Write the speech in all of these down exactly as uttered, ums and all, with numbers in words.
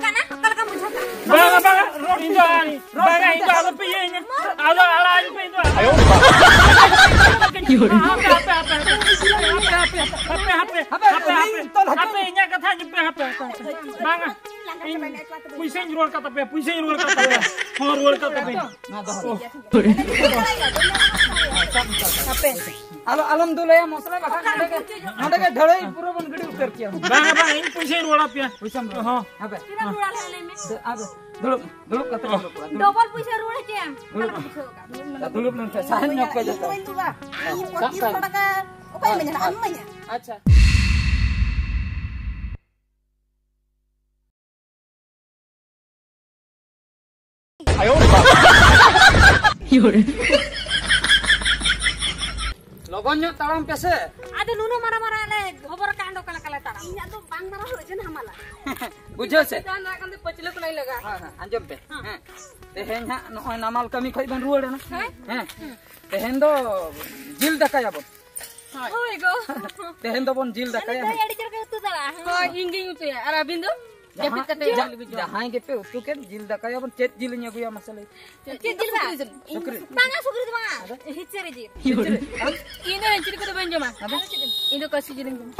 ᱠᱟᱱᱟ? ᱚᱠᱟ ᱞᱮᱠᱟᱢ ᱵᱩᱡᱷᱟᱹᱣ ᱠᱟᱱᱟ? ᱵᱟᱝᱟ, ᱵᱟᱝᱟ, ᱨᱚᱲ ᱤᱧ ᱫᱚ ᱟᱹᱣᱨᱤ, ᱵᱟᱝᱟ, ᱤᱧ ᱫᱚ ᱟᱞᱚᱯᱮ ᱤᱭᱟᱹᱭᱟᱹᱧᱟ᱾ ᱟᱫᱚ ᱟᱲᱟᱜ ᱟᱹᱧ ᱯᱮ, ᱤᱧ ᱫᱚ᱾ ᱦᱟᱯᱮ, ᱦᱟᱯᱮ, ᱦᱟᱯᱮ, ᱦᱟᱯᱮ, ᱦᱟᱯᱮ, ᱦᱟᱯᱮ, ᱦᱟᱯᱮ, ᱤᱧ ᱛᱚᱞ ᱦᱚᱪᱚ ᱦᱟᱯᱮ, ᱤᱧᱟᱹᱜ ᱠᱟᱛᱷᱟ ᱟᱸᱡᱚᱢ ᱯᱮ, ᱦᱟᱯᱮ, ᱦᱟᱯᱮ, ᱦᱟᱯᱮ᱾ ᱵᱟᱝᱟ, ᱤᱧ ᱯᱩᱭᱥᱟᱹᱧ ᱨᱩᱣᱟᱹᱲ ᱠᱟᱜ ᱛᱟᱯᱮᱭᱟ, ᱯᱩᱭᱥᱟᱹᱧ ᱨᱩᱣᱟᱹᱲ ᱠᱟᱜ ᱛᱟᱯᱮᱭᱟ᱾ ᱦᱚᱸ, ᱨᱩᱣᱟᱹᱲ ᱠᱟᱜ ᱛᱟᱯᱮᱭᱟ᱾ ᱚ᱾ ᱦᱟᱯᱮ᱾ ᱟᱞᱚ, ᱟᱞᱚᱢ ᱫᱩᱞᱟᱭᱟ ᱢᱚᱥᱞᱟ, ᱵᱟᱠᱷᱟᱱ ᱱᱚᱰᱮ ᱜᱮ, ᱱᱚᱰᱮ ᱜᱮ ᱰᱷᱟᱹᱲᱟᱹᱭ ᱯᱩᱨᱟᱹ ᱵᱚᱱ ᱜᱤᱰᱤ ᱩᱛᱟᱹᱨ ᱠᱮᱭᱟ᱾ ᱵᱟᱝᱟ, ᱵᱟᱝᱟ, ᱤᱧ ᱯᱩᱭᱥᱟᱹᱧ ᱨᱩᱣᱟᱹᱲ ᱟᱯᱮᱭᱟ᱾ ᱯᱩᱭᱥᱟᱹᱢ ᱨᱩᱣᱟᱹᱲ᱾ ᱦᱚᱸ᱾ ᱦᱟᱯᱮ᱾ ᱛᱤᱱᱟᱹᱜ ᱨᱩᱣᱟᱹᱲ ᱟᱞᱮ ᱞᱟᱹᱭ ᱢᱮ? ᱟᱫᱚ ᱫᱩᱲᱩᱵ, ᱫᱩᱲᱩᱵ ᱠᱟᱛᱮ ᱜᱚᱞᱯᱚ ᱠᱚᱣᱟ᱾ ᱫᱩᱲᱩᱵ᱾ ᱰᱚᱵᱚᱞ ᱯᱩᱭᱥᱟᱹ ᱨᱩᱣᱟᱹᱲ ᱦᱚᱪᱚᱭᱟᱢ᱾ ᱫᱩᱲᱩᱵ᱾ ᱚᱠᱟ ᱞᱮᱠᱟ ᱵᱩᱡᱷᱟᱹᱣ ᱠᱟᱜ? ᱫᱩᱲᱩᱵ ᱢᱮ᱾ ᱫᱩᱲᱩᱵ ᱢᱮ᱾ ᱥᱟᱦᱟᱱ ᱧᱚᱜ ᱯᱮ ᱡᱚᱛᱚ᱾ ᱤᱧ ᱯᱚᱸᱪᱤᱥ ᱥᱚ ᱴᱟᱠᱟ ᱚᱠᱚᱭ ᱤᱢᱟᱹᱧᱟ? ᱟᱢ ᱤᱢᱟᱹᱧᱟ? ᱟᱪᱪᱷᱟ᱾ ᱞᱚᱜᱚᱱ ᱧᱚᱜ ᱛᱟᱲᱟᱢ ᱯᱮᱥᱮ᱾ ᱟᱫᱚ ᱱᱩᱱᱟᱹᱜ ᱢᱟᱨᱟᱝ ᱢᱟᱨᱟᱝ ᱞᱮ ᱦᱚᱵᱚᱨ ᱟᱠᱟᱫ ᱚᱸᱰᱮ ᱚᱠᱟ ᱞᱮᱠᱟ ᱞᱮ ᱛᱟᱲᱟᱢ? ᱤᱧᱟᱹᱜ ᱫᱚ ᱵᱟᱝ ᱢᱟᱨᱟᱝ ᱦᱚᱸ ᱳᱡᱚᱱ ᱦᱟᱢᱟᱞᱟ᱾ ᱵᱩᱡᱷᱟᱹᱣ ᱥᱮ? ᱪᱮᱛᱟᱱ ᱨᱮ ᱠᱷᱟᱱ ᱫᱚ ᱯᱟᱹᱪᱷᱞᱟᱹ ᱠᱷᱚᱱᱟᱜ ᱤᱧ ᱞᱟᱜᱟ᱾ ᱦᱮᱸ, ᱦᱮᱸ, ᱟᱸᱡᱚᱢ ᱯᱮ᱾ ᱦᱮᱸ᱾ ᱦᱮᱸ᱾ ᱛᱮᱦᱮᱧ ᱦᱟᱸᱜ ᱱᱚᱜᱼᱚᱭ ᱱᱟᱢᱟᱞ ᱠᱟᱹᱢᱤ ᱠᱷᱚᱡ ᱵᱚᱱ ᱨᱩᱣᱟᱹᱲ ᱮᱱᱟ᱾ ᱦᱮᱸ? ᱦᱮᱸ᱾ ᱛᱮᱦᱮᱧ ᱫᱚ ᱡᱤᱞ ᱫᱟᱠᱟᱭᱟᱵᱚᱱ᱾ ᱦᱳᱭ᱾ ᱦᱳᱭ ᱜᱚ᱾ ᱛᱮᱦᱮᱧ ᱫᱚᱵᱚᱱ ᱡᱤᱞ ᱫᱟᱠᱟᱭᱟ ᱫᱟᱹᱭ ᱦᱟᱸᱜ᱾ ᱟᱹᱰᱤ ᱪᱮᱦᱨᱟ ᱯᱮ ᱩᱛᱩ ᱫᱟᱲᱮᱭᱟᱜᱼᱟ᱾ ᱦᱳᱭ, ᱤᱧ ᱜᱤᱧ ᱩᱛᱩᱭᱟ᱾ ᱟᱨ ᱟᱹᱵᱤᱱ ᱫᱚ? ᱡᱟᱦᱟᱸ-, ᱡᱟᱹᱯᱤᱫ ᱠᱟᱛᱮ ᱡᱟ-, ᱡᱤᱞ ᱵᱤᱱ ᱡᱚᱢᱟ᱾ ᱡᱟᱦᱟᱸᱭ ᱜᱮᱯᱮ ᱩᱛᱩ ᱠᱮᱫ, ᱡᱤᱞ ᱫᱟᱠᱟᱭᱟᱵᱚᱱ᱾ ᱪᱮᱫ ᱡᱤᱞ ᱤᱧ ᱟᱹᱜᱩᱭᱟ ᱢᱟᱥᱮ ᱞᱟᱹᱭ? ᱪᱮᱫ ᱡᱤᱞ ᱵᱟᱝ? ᱥᱩᱠᱨᱤ᱾ ᱵᱟᱝᱟ, ᱥᱩᱠᱨᱤ ᱫᱚ ᱵᱟᱝᱟ᱾ ᱟᱫᱚ? ᱦᱤᱪᱟᱹᱨᱤ ᱡᱤᱞ᱾ ᱦᱤᱪᱟᱹᱨᱤ? ᱟᱢ? ᱤᱧ ᱫᱚ ᱦᱤᱪᱟᱹᱨᱤ ᱠᱚᱫᱚ ᱵᱟᱹᱧ ᱡᱚᱢᱟ᱾ ᱟᱫᱚ? ᱤᱧ ᱫᱚ ᱠᱟᱹᱥᱤ ᱡᱤᱞᱤᱧ ᱡᱚᱢᱟ᱾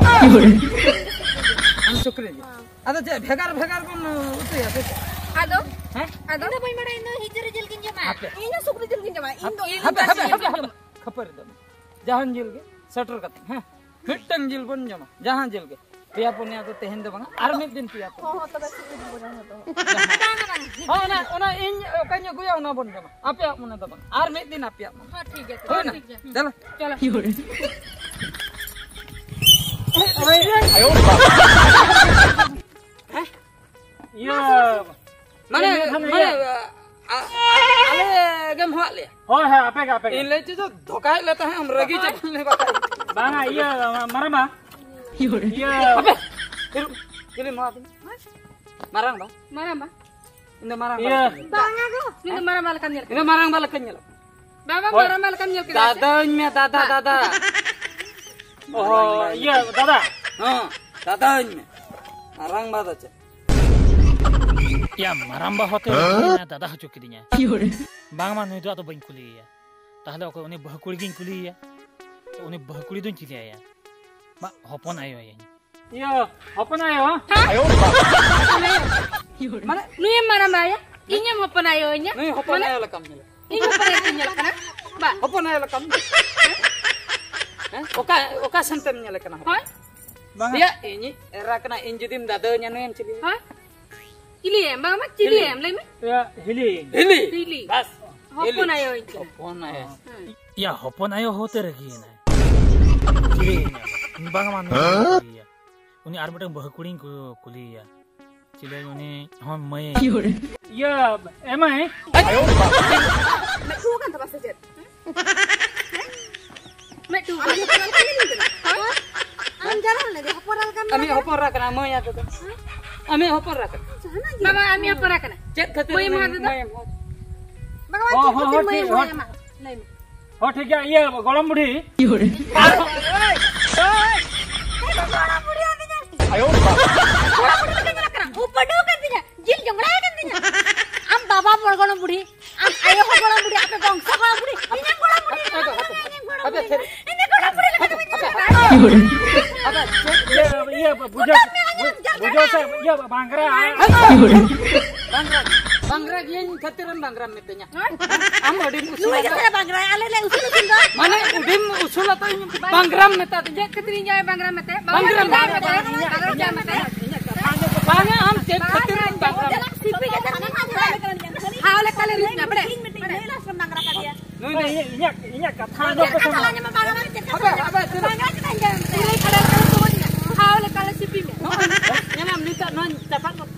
ᱟᱢ ᱥᱩᱠᱨᱤ ᱡᱤᱞ? ᱟᱫᱚ ᱪᱮᱫ ᱵᱷᱮᱜᱟᱨ ᱵᱷᱮᱜᱟᱨ ᱵᱚᱱ ᱩᱛᱩᱭᱟ ᱥᱮ ᱪᱮᱫ? ᱟᱫᱚ? ᱦᱮᱸ? ᱟᱫᱚ? ᱤᱧ ᱫᱚ ᱵᱟᱹᱧ ᱵᱟᱲᱟᱭᱟ, ᱤᱧ ᱫᱚ ᱦᱤᱪᱟᱹᱨᱤ ᱡᱤᱞ ᱜᱤᱧ ᱡᱚᱢᱟ᱾ ᱦᱟᱯᱮ᱾ ᱤᱧ ᱦᱚᱸ ᱥᱩᱠᱨᱤ ᱡᱤᱞ ᱜᱤᱧ ᱡᱚᱢᱟ᱾ ᱤᱧ ᱫᱚ ᱦᱟᱯᱮ, ᱦᱟᱯᱮ, ᱠᱟᱹᱥᱤ ᱦᱟᱯᱮ, ᱡᱤᱞ ᱜᱤᱧ ᱦᱟᱯᱮ᱾ ᱡᱚᱢᱟ᱾ ᱠᱷᱟᱹᱯᱟᱹᱨᱤ ᱫᱚ᱾ ᱡᱟᱦᱟᱱ ᱡᱤᱞ ᱜᱮ ᱥᱮᱴᱮᱨ ᱠᱟᱛᱮ, ᱦᱮᱸ? ᱢᱤᱫᱴᱟᱝ ᱡᱤᱞ ᱵᱚᱱ ᱡᱚᱢᱟ, ᱡᱟᱦᱟᱸ ᱡᱤᱞ ᱜᱮ᱾ ᱯᱮᱭᱟ ᱯᱩᱱᱭᱟ ᱫᱚ ᱛᱮᱦᱮᱧ ᱫᱚ ᱵᱟᱝᱟ, ᱟᱨ ᱢᱤᱫ ᱫᱤᱱ ᱯᱮᱭᱟ ᱯᱩᱱᱭᱟ᱾ ᱦᱚᱸ, ᱦᱚᱸ, ᱛᱚᱵᱮ ᱥᱩᱠᱨᱤ ᱡᱤᱞ ᱵᱚᱱ ᱡᱚᱢᱟ ᱛᱚ᱾ ᱵᱟᱝᱟ, ᱵᱟᱝᱟ᱾ ᱦᱚᱸ, ᱚᱱᱟ, ᱚᱱᱟ ᱤᱧ ᱚᱠᱟᱧ ᱟᱹᱜᱩᱭᱟ, ᱚᱱᱟ ᱵᱚᱱ ᱡᱚᱢᱟ᱾ ᱟᱯᱮᱭᱟᱜ ᱢᱚᱱᱮ ᱫᱚ ᱵᱟᱝᱟ, ᱟᱨ ᱢᱤᱫ ᱫᱤᱱ ᱟᱯᱮᱭᱟᱜ ᱢᱚᱱᱮ᱾ ᱦᱚᱸ, ᱴᱷᱤᱠ ᱜᱮᱭᱟ, ᱦᱳᱭ ᱱᱟ? ᱴᱷᱤᱠ ᱜᱮᱭᱟ᱾ ᱪᱚᱞᱚ᱾ ᱪᱚᱞᱚ᱾ ᱦᱮᱸ? ᱤᱭᱟᱹ, ᱢᱟᱱᱮ, ᱤᱭᱟᱹ, ᱢᱟᱱᱮ, ᱤᱭᱟᱹ᱾ ᱟ-, ᱟ-, ᱟᱞᱮ ᱜᱮᱢ ᱦᱚᱦᱚᱣᱟᱫ ᱞᱮᱭᱟ? ᱦᱳᱭ, ᱦᱳᱭ, ᱟᱯᱮ ᱜᱮ, ᱟᱯᱮ ᱜᱮ᱾ ᱤᱧ ᱞᱟᱹᱭ ᱪᱮᱫ ᱪᱚ ᱫᱷᱚᱠᱟᱭᱮᱫ ᱞᱮ ᱛᱟᱦᱮᱸᱫ, ᱟᱢ ᱨᱟᱹᱜᱤ ᱪᱟᱵᱟ ᱞᱮᱱᱟ ᱵᱟᱠᱷᱟᱡ᱾ ᱵᱟᱝᱟ, ᱤᱭᱟᱹ, ᱢᱟᱨᱟᱝᱵᱟ᱾ ᱤᱭᱟᱹ᱾ ᱦᱟᱯᱮ! ᱪᱤᱞᱤ ᱱᱚᱣᱟ ᱫᱚ? ᱢᱟᱨᱟᱝᱵᱟ? ᱢᱟᱨᱟᱝᱵᱟ? ᱤᱧ ᱫᱚ ᱢᱟᱨᱟᱝᱵᱟ ᱤᱭᱟᱹ᱾ ᱞᱮᱠᱟᱧ ᱧᱮᱞᱚᱜ᱾ ᱵᱟᱝᱟ ᱜᱚ᱾ ᱤᱧ ᱫᱚ ᱢᱟᱨᱟᱝᱵᱟ ᱞᱮᱠᱟᱢ ᱧᱮᱞ ᱤᱧ ᱫᱚ ᱢᱟᱨᱟᱝᱵᱟ ᱞᱮᱠᱟᱧ ᱧᱮᱞᱚᱜ᱾ ᱵᱟᱵᱟ, ᱦᱳᱭ᱾ ᱢᱟᱨᱟᱝᱵᱟ ᱞᱮᱠᱟᱢ ᱧᱮᱞ ᱠᱮᱫᱟ ᱥᱮ? ᱫᱟᱫᱟᱧ ᱢᱮ, ᱫᱟᱫᱟ, ᱫᱟᱫᱟ᱾ ᱚ, ᱤᱭᱟᱹ, ᱫᱟᱫᱟ᱾ ᱦᱚᱸ, ᱫᱟᱫᱟᱧ ᱢᱮ᱾ ᱢᱟᱨᱟᱝᱵᱟ ᱫᱚ ᱪᱮᱫ? ᱭᱟ ᱢᱟᱨᱟᱢᱵᱟ ᱦᱚᱛᱮ ᱨᱮ ᱫᱟᱫᱟ ᱦᱚᱪᱚ ᱠᱤᱫᱤᱧᱟ᱾ ᱵᱟᱝᱢᱟ ᱱᱩᱭ ᱫᱚ ᱟᱫᱚ ᱵᱟᱹᱧ ᱠᱩᱞᱤᱭᱮᱭᱟ᱾ ᱛᱟᱦᱞᱮ ᱚᱠᱚᱭ ᱩᱱᱤ ᱵᱟᱹᱦᱩ ᱠᱩᱲᱤ ᱜᱤᱧ ᱠᱩᱞᱤᱭᱮᱭᱟ? ᱛᱚ ᱩᱱᱤ ᱵᱟᱹᱦᱩ ᱠᱩᱲᱤ ᱫᱚᱧ ᱪᱤᱞᱤᱭᱟᱭᱟ? ᱢᱟ ᱦᱚᱯᱚᱱ ᱟᱭᱳᱭᱟᱹᱧ᱾ ᱤᱭᱟᱹ, ᱦᱚᱯᱚᱱ ᱟᱭᱳ? ᱢᱟᱱᱮ ᱱᱩᱭᱮᱢ ᱢᱟᱨᱟᱢᱵᱟᱭᱟ, ᱤᱧᱮᱢ ᱦᱚᱯᱚᱱ ᱟᱭᱳᱭᱟᱹᱧᱟ? ᱱᱩᱭ ᱦᱚᱯᱚᱱ ᱢᱟᱱᱮ ᱟᱭᱳ ᱞᱮᱠᱟᱢ ᱧᱮᱞᱮ᱾ ᱤᱧ ᱦᱚᱯᱚᱱ ᱟᱭᱳ ᱧᱮᱞᱚᱜ ᱠᱟᱱᱟ? ᱵᱟ᱾ ᱦᱚᱯᱚᱱ ᱟᱭᱳ ᱞᱮᱠᱟᱢ᱾ ᱦᱮᱸ? ᱚᱠᱟ, ᱚᱠᱟ ᱥᱮᱱ ᱛᱮᱢ ᱧᱮᱞᱮ ᱠᱟᱱᱟ ᱦᱚᱯᱚᱱ? ᱦᱳᱭ᱾ ᱵᱟᱝᱟ᱾ ᱤᱭᱟᱹ, ᱤᱧᱤᱡ ᱮᱨᱟ ᱠᱟᱱᱟ, ᱤᱧ ᱡᱩᱫᱤᱢ ᱫᱟᱫᱟᱹᱧᱟ, ᱱᱩᱭᱮᱢ ᱪᱤᱞᱤᱭᱟ? ᱦᱳᱭ᱾ ᱪᱤᱞᱤᱭᱮᱢ? ᱵᱟᱝ, ᱵᱟᱝ, ᱪᱤᱞᱤᱭᱮᱢ? ᱞᱟᱹᱭ ᱢᱮ᱾ ᱤᱭᱟᱹ, ᱦᱤᱞᱤ᱾ ᱦᱤᱞᱤ᱾ ᱦᱤᱞᱤ᱾ ᱵᱟᱥ᱾ ᱦᱚᱯᱚᱱ ᱦᱤᱞᱤ᱾ ᱟᱭᱳ ᱤᱧ ᱠᱟᱱᱟ᱾ ᱦᱚᱯᱚᱱ ᱟᱭᱳ᱾ ᱦᱮᱸ᱾ ᱭᱟ, ᱦᱚᱯᱚᱱ ᱟᱭᱳ ᱦᱚᱛᱮ ᱨᱮᱜᱮ ᱦᱮᱱᱟᱭ᱾ ᱪᱤᱞᱤ ᱦᱮᱱᱟᱭ? ᱵᱟᱝ, ᱵᱟᱝ, ᱱᱩᱭ ᱫᱚ ᱵᱟᱹᱧ ᱠᱩᱞᱤᱭᱮᱭᱟ᱾ ᱩᱱᱤ ᱟᱨ ᱢᱤᱫᱴᱟᱝ ᱵᱟᱹᱦᱩ ᱠᱩᱲᱤᱧ ᱠᱩ-, ᱠᱩᱞᱤᱭᱮᱭᱟ᱾ ᱪᱤᱞᱤ ᱩᱱᱤ ᱦᱚᱸ ᱢᱟᱹᱭ᱾ ᱤᱭᱟᱹ, ᱮᱢᱟᱭ᱾ ᱢᱮᱫ ᱴᱩᱣᱟᱹ ᱠᱟᱱ ᱛᱟᱢᱟ ᱥᱮ ᱪᱮᱫ? ᱢᱮᱫ ᱴᱩᱣᱟᱹ ᱠᱟᱱ ᱛᱟᱢᱟ᱾ ᱟᱢ ᱡᱟᱱᱟᱢ ᱞᱮᱫᱮ ᱦᱚᱯᱚᱱ ᱮᱨᱟ ᱞᱮᱠᱟᱢ ᱟᱢᱤᱡ ᱧᱮᱞᱮ ᱦᱚᱯᱚᱱ ᱮᱨᱟ ᱠᱟᱱᱟ, ᱢᱟᱹᱭ ᱟᱫᱚ ᱫᱚ᱾ ᱟᱢᱤᱡ ᱦᱚᱯᱚᱱ ᱮᱨᱟ ᱠᱟᱱᱟ᱾ ᱡᱟᱦᱟᱱᱟᱜ ᱜᱮ᱾ ᱵᱟᱵᱟ, ᱟᱢᱤᱡ ᱦᱚᱯᱚᱱ ᱮᱨᱟ ᱠᱟᱱᱟ᱾ ᱪᱮᱫ ᱠᱷᱟᱹᱛᱤᱨ ᱢᱟᱹᱭ ᱮᱢ ᱢᱟᱹᱭ, ᱦᱟᱛᱟᱣ ᱫᱟ? ᱢᱟᱹᱭ ᱮᱢ ᱦᱟᱛᱟᱣ? ᱵᱟᱵᱟ, ᱦᱚᱸ, ᱪᱮᱫ ᱦᱚᱸ, ᱠᱷᱟᱹᱛᱤᱨ ᱦᱚᱸ, ᱢᱟᱹᱭ ᱴᱷᱤᱠ, ᱮᱢ ᱦᱚᱸ᱾ ᱦᱟᱛᱟᱣ ᱫᱟ? ᱞᱟᱹᱭ ᱢᱮ᱾ ᱦᱚᱸ, ᱴᱷᱤᱠ ᱜᱮᱭᱟ, ᱤᱭᱟᱹ, ᱜᱚᱲᱚᱢ ᱵᱩᱰᱷᱤ᱾ ᱟᱭᱳ ᱵᱟᱵᱟ᱾ ᱜᱚᱲᱚᱢ ᱵᱩᱰᱷᱤ ᱞᱮᱠᱟ ᱧᱮᱞᱚᱜ ᱠᱟᱱᱟ᱾ ᱩᱯᱟᱹᱰᱩ ᱠᱟᱱ ᱛᱤᱧᱟ, ᱡᱤᱞ ᱡᱚᱝᱲᱟ ᱠᱟᱱ ᱛᱤᱧᱟ᱾ ᱟᱢ ᱵᱟᱵᱟ ᱵᱚᱲ ᱜᱚᱲᱚᱢ ᱵᱩᱰᱷᱤ, ᱟᱢ ᱟᱭᱳ ᱦᱚᱸ ᱜᱚᱲᱚᱢ ᱵᱩᱰᱷᱤ, ᱟᱯᱮ ᱵᱚᱝᱥᱚ ᱜᱚᱲᱚᱢ ᱵᱩᱰᱷᱤ, ᱤᱧᱟᱹᱜ ᱜᱚᱲᱚᱢ ᱵᱩᱰᱷᱤ ᱞᱮᱠᱟ ᱧᱮᱞᱚᱜ ᱠᱟᱱᱟ, ᱤᱧᱟᱹᱜ ᱜᱚᱲᱚᱢ ᱵᱩᱰᱷᱤ ᱞᱮᱠᱟ ᱧᱮᱞᱚᱜ ᱠᱟᱱᱟ᱾ ᱤᱧᱟᱹᱜ ᱜᱚᱲᱚᱢ ᱵᱩᱰᱷᱤ ᱞᱮᱠᱟ ᱧᱮᱞᱚᱜ ᱠᱟᱱᱟ᱾ ᱤᱭᱟᱹ, ᱤᱭᱟᱹ, ᱵᱩᱡᱷᱟᱹᱣ, ᱵᱩᱡᱷᱟᱹᱣ ᱥᱮ, ᱤᱭᱟᱹ, ᱵᱟᱝᱜᱽᱨᱟ᱾ ᱵᱟᱝᱜᱽᱨᱟ, ᱵᱟᱝᱜᱽᱨᱟ ᱜᱤᱭᱟᱹᱧ ᱠᱷᱟᱹᱛᱤᱨ ᱮᱢ ᱵᱟᱝᱜᱽᱨᱟᱢ ᱢᱤᱛᱟᱹᱧᱟ᱾ ᱟᱢ ᱟᱹᱰᱤᱢ ᱩᱥᱩᱞ ᱱᱩᱭ ᱟᱠᱟᱫ᱾ ᱜᱮᱥᱮ ᱵᱟᱝᱜᱽᱨᱟᱭ, ᱟᱞᱮ ᱞᱮ ᱩᱥᱩᱞ ᱩᱥᱩᱞ ᱫᱚ᱾ ᱢᱟᱱᱮ ᱟᱹᱰᱤᱢ ᱩᱥᱩᱞ ᱟᱛᱚ ᱤᱧ ᱵᱟᱝᱜᱽᱨᱟᱢ ᱢᱮᱛᱟ ᱫᱤᱧᱟ᱾ ᱪᱮᱫ ᱠᱷᱟᱹᱛᱤᱨ ᱤᱧ ᱡᱟᱶᱟᱭ ᱵᱟᱝᱜᱽᱨᱟᱢ ᱢᱮᱛᱮ? ᱵᱟᱝᱜᱽᱨᱟᱢ ᱢᱮᱛᱟ ᱫᱤᱧᱟ᱾ ᱵᱟᱝᱜᱽᱨᱟᱢ ᱢᱮᱛᱟ ᱫᱤᱧᱟ᱾ ᱵᱟᱝᱟ, ᱟᱢ ᱪᱮᱫ ᱠᱷᱟᱹᱛᱤᱨ ᱮᱢ ᱵᱟᱝᱜᱽᱨᱟᱢ ᱢᱮᱛᱟ? ᱦᱟᱣ ᱞᱮᱠᱟ ᱞᱮ ᱨᱤᱫ ᱢᱮ, ᱵᱟᱲᱮ? ᱱᱩᱭ ᱫᱚ ᱤᱧᱟᱹᱜ, ᱤᱧᱟᱹᱜ ᱠᱟᱛᱷᱟ ᱟᱸᱡᱚᱢ ᱯᱮᱥᱮ ᱢᱟ᱾ ᱦᱟᱣ ᱞᱮᱠᱟ ᱞᱮ ᱥᱤᱯᱤ ᱢᱮ᱾ ᱧᱮᱞᱟᱢ ᱱᱤᱛᱚᱜ ᱱᱚᱣᱟᱧ ᱪᱟᱯᱟᱫ ᱜᱚᱫ᱾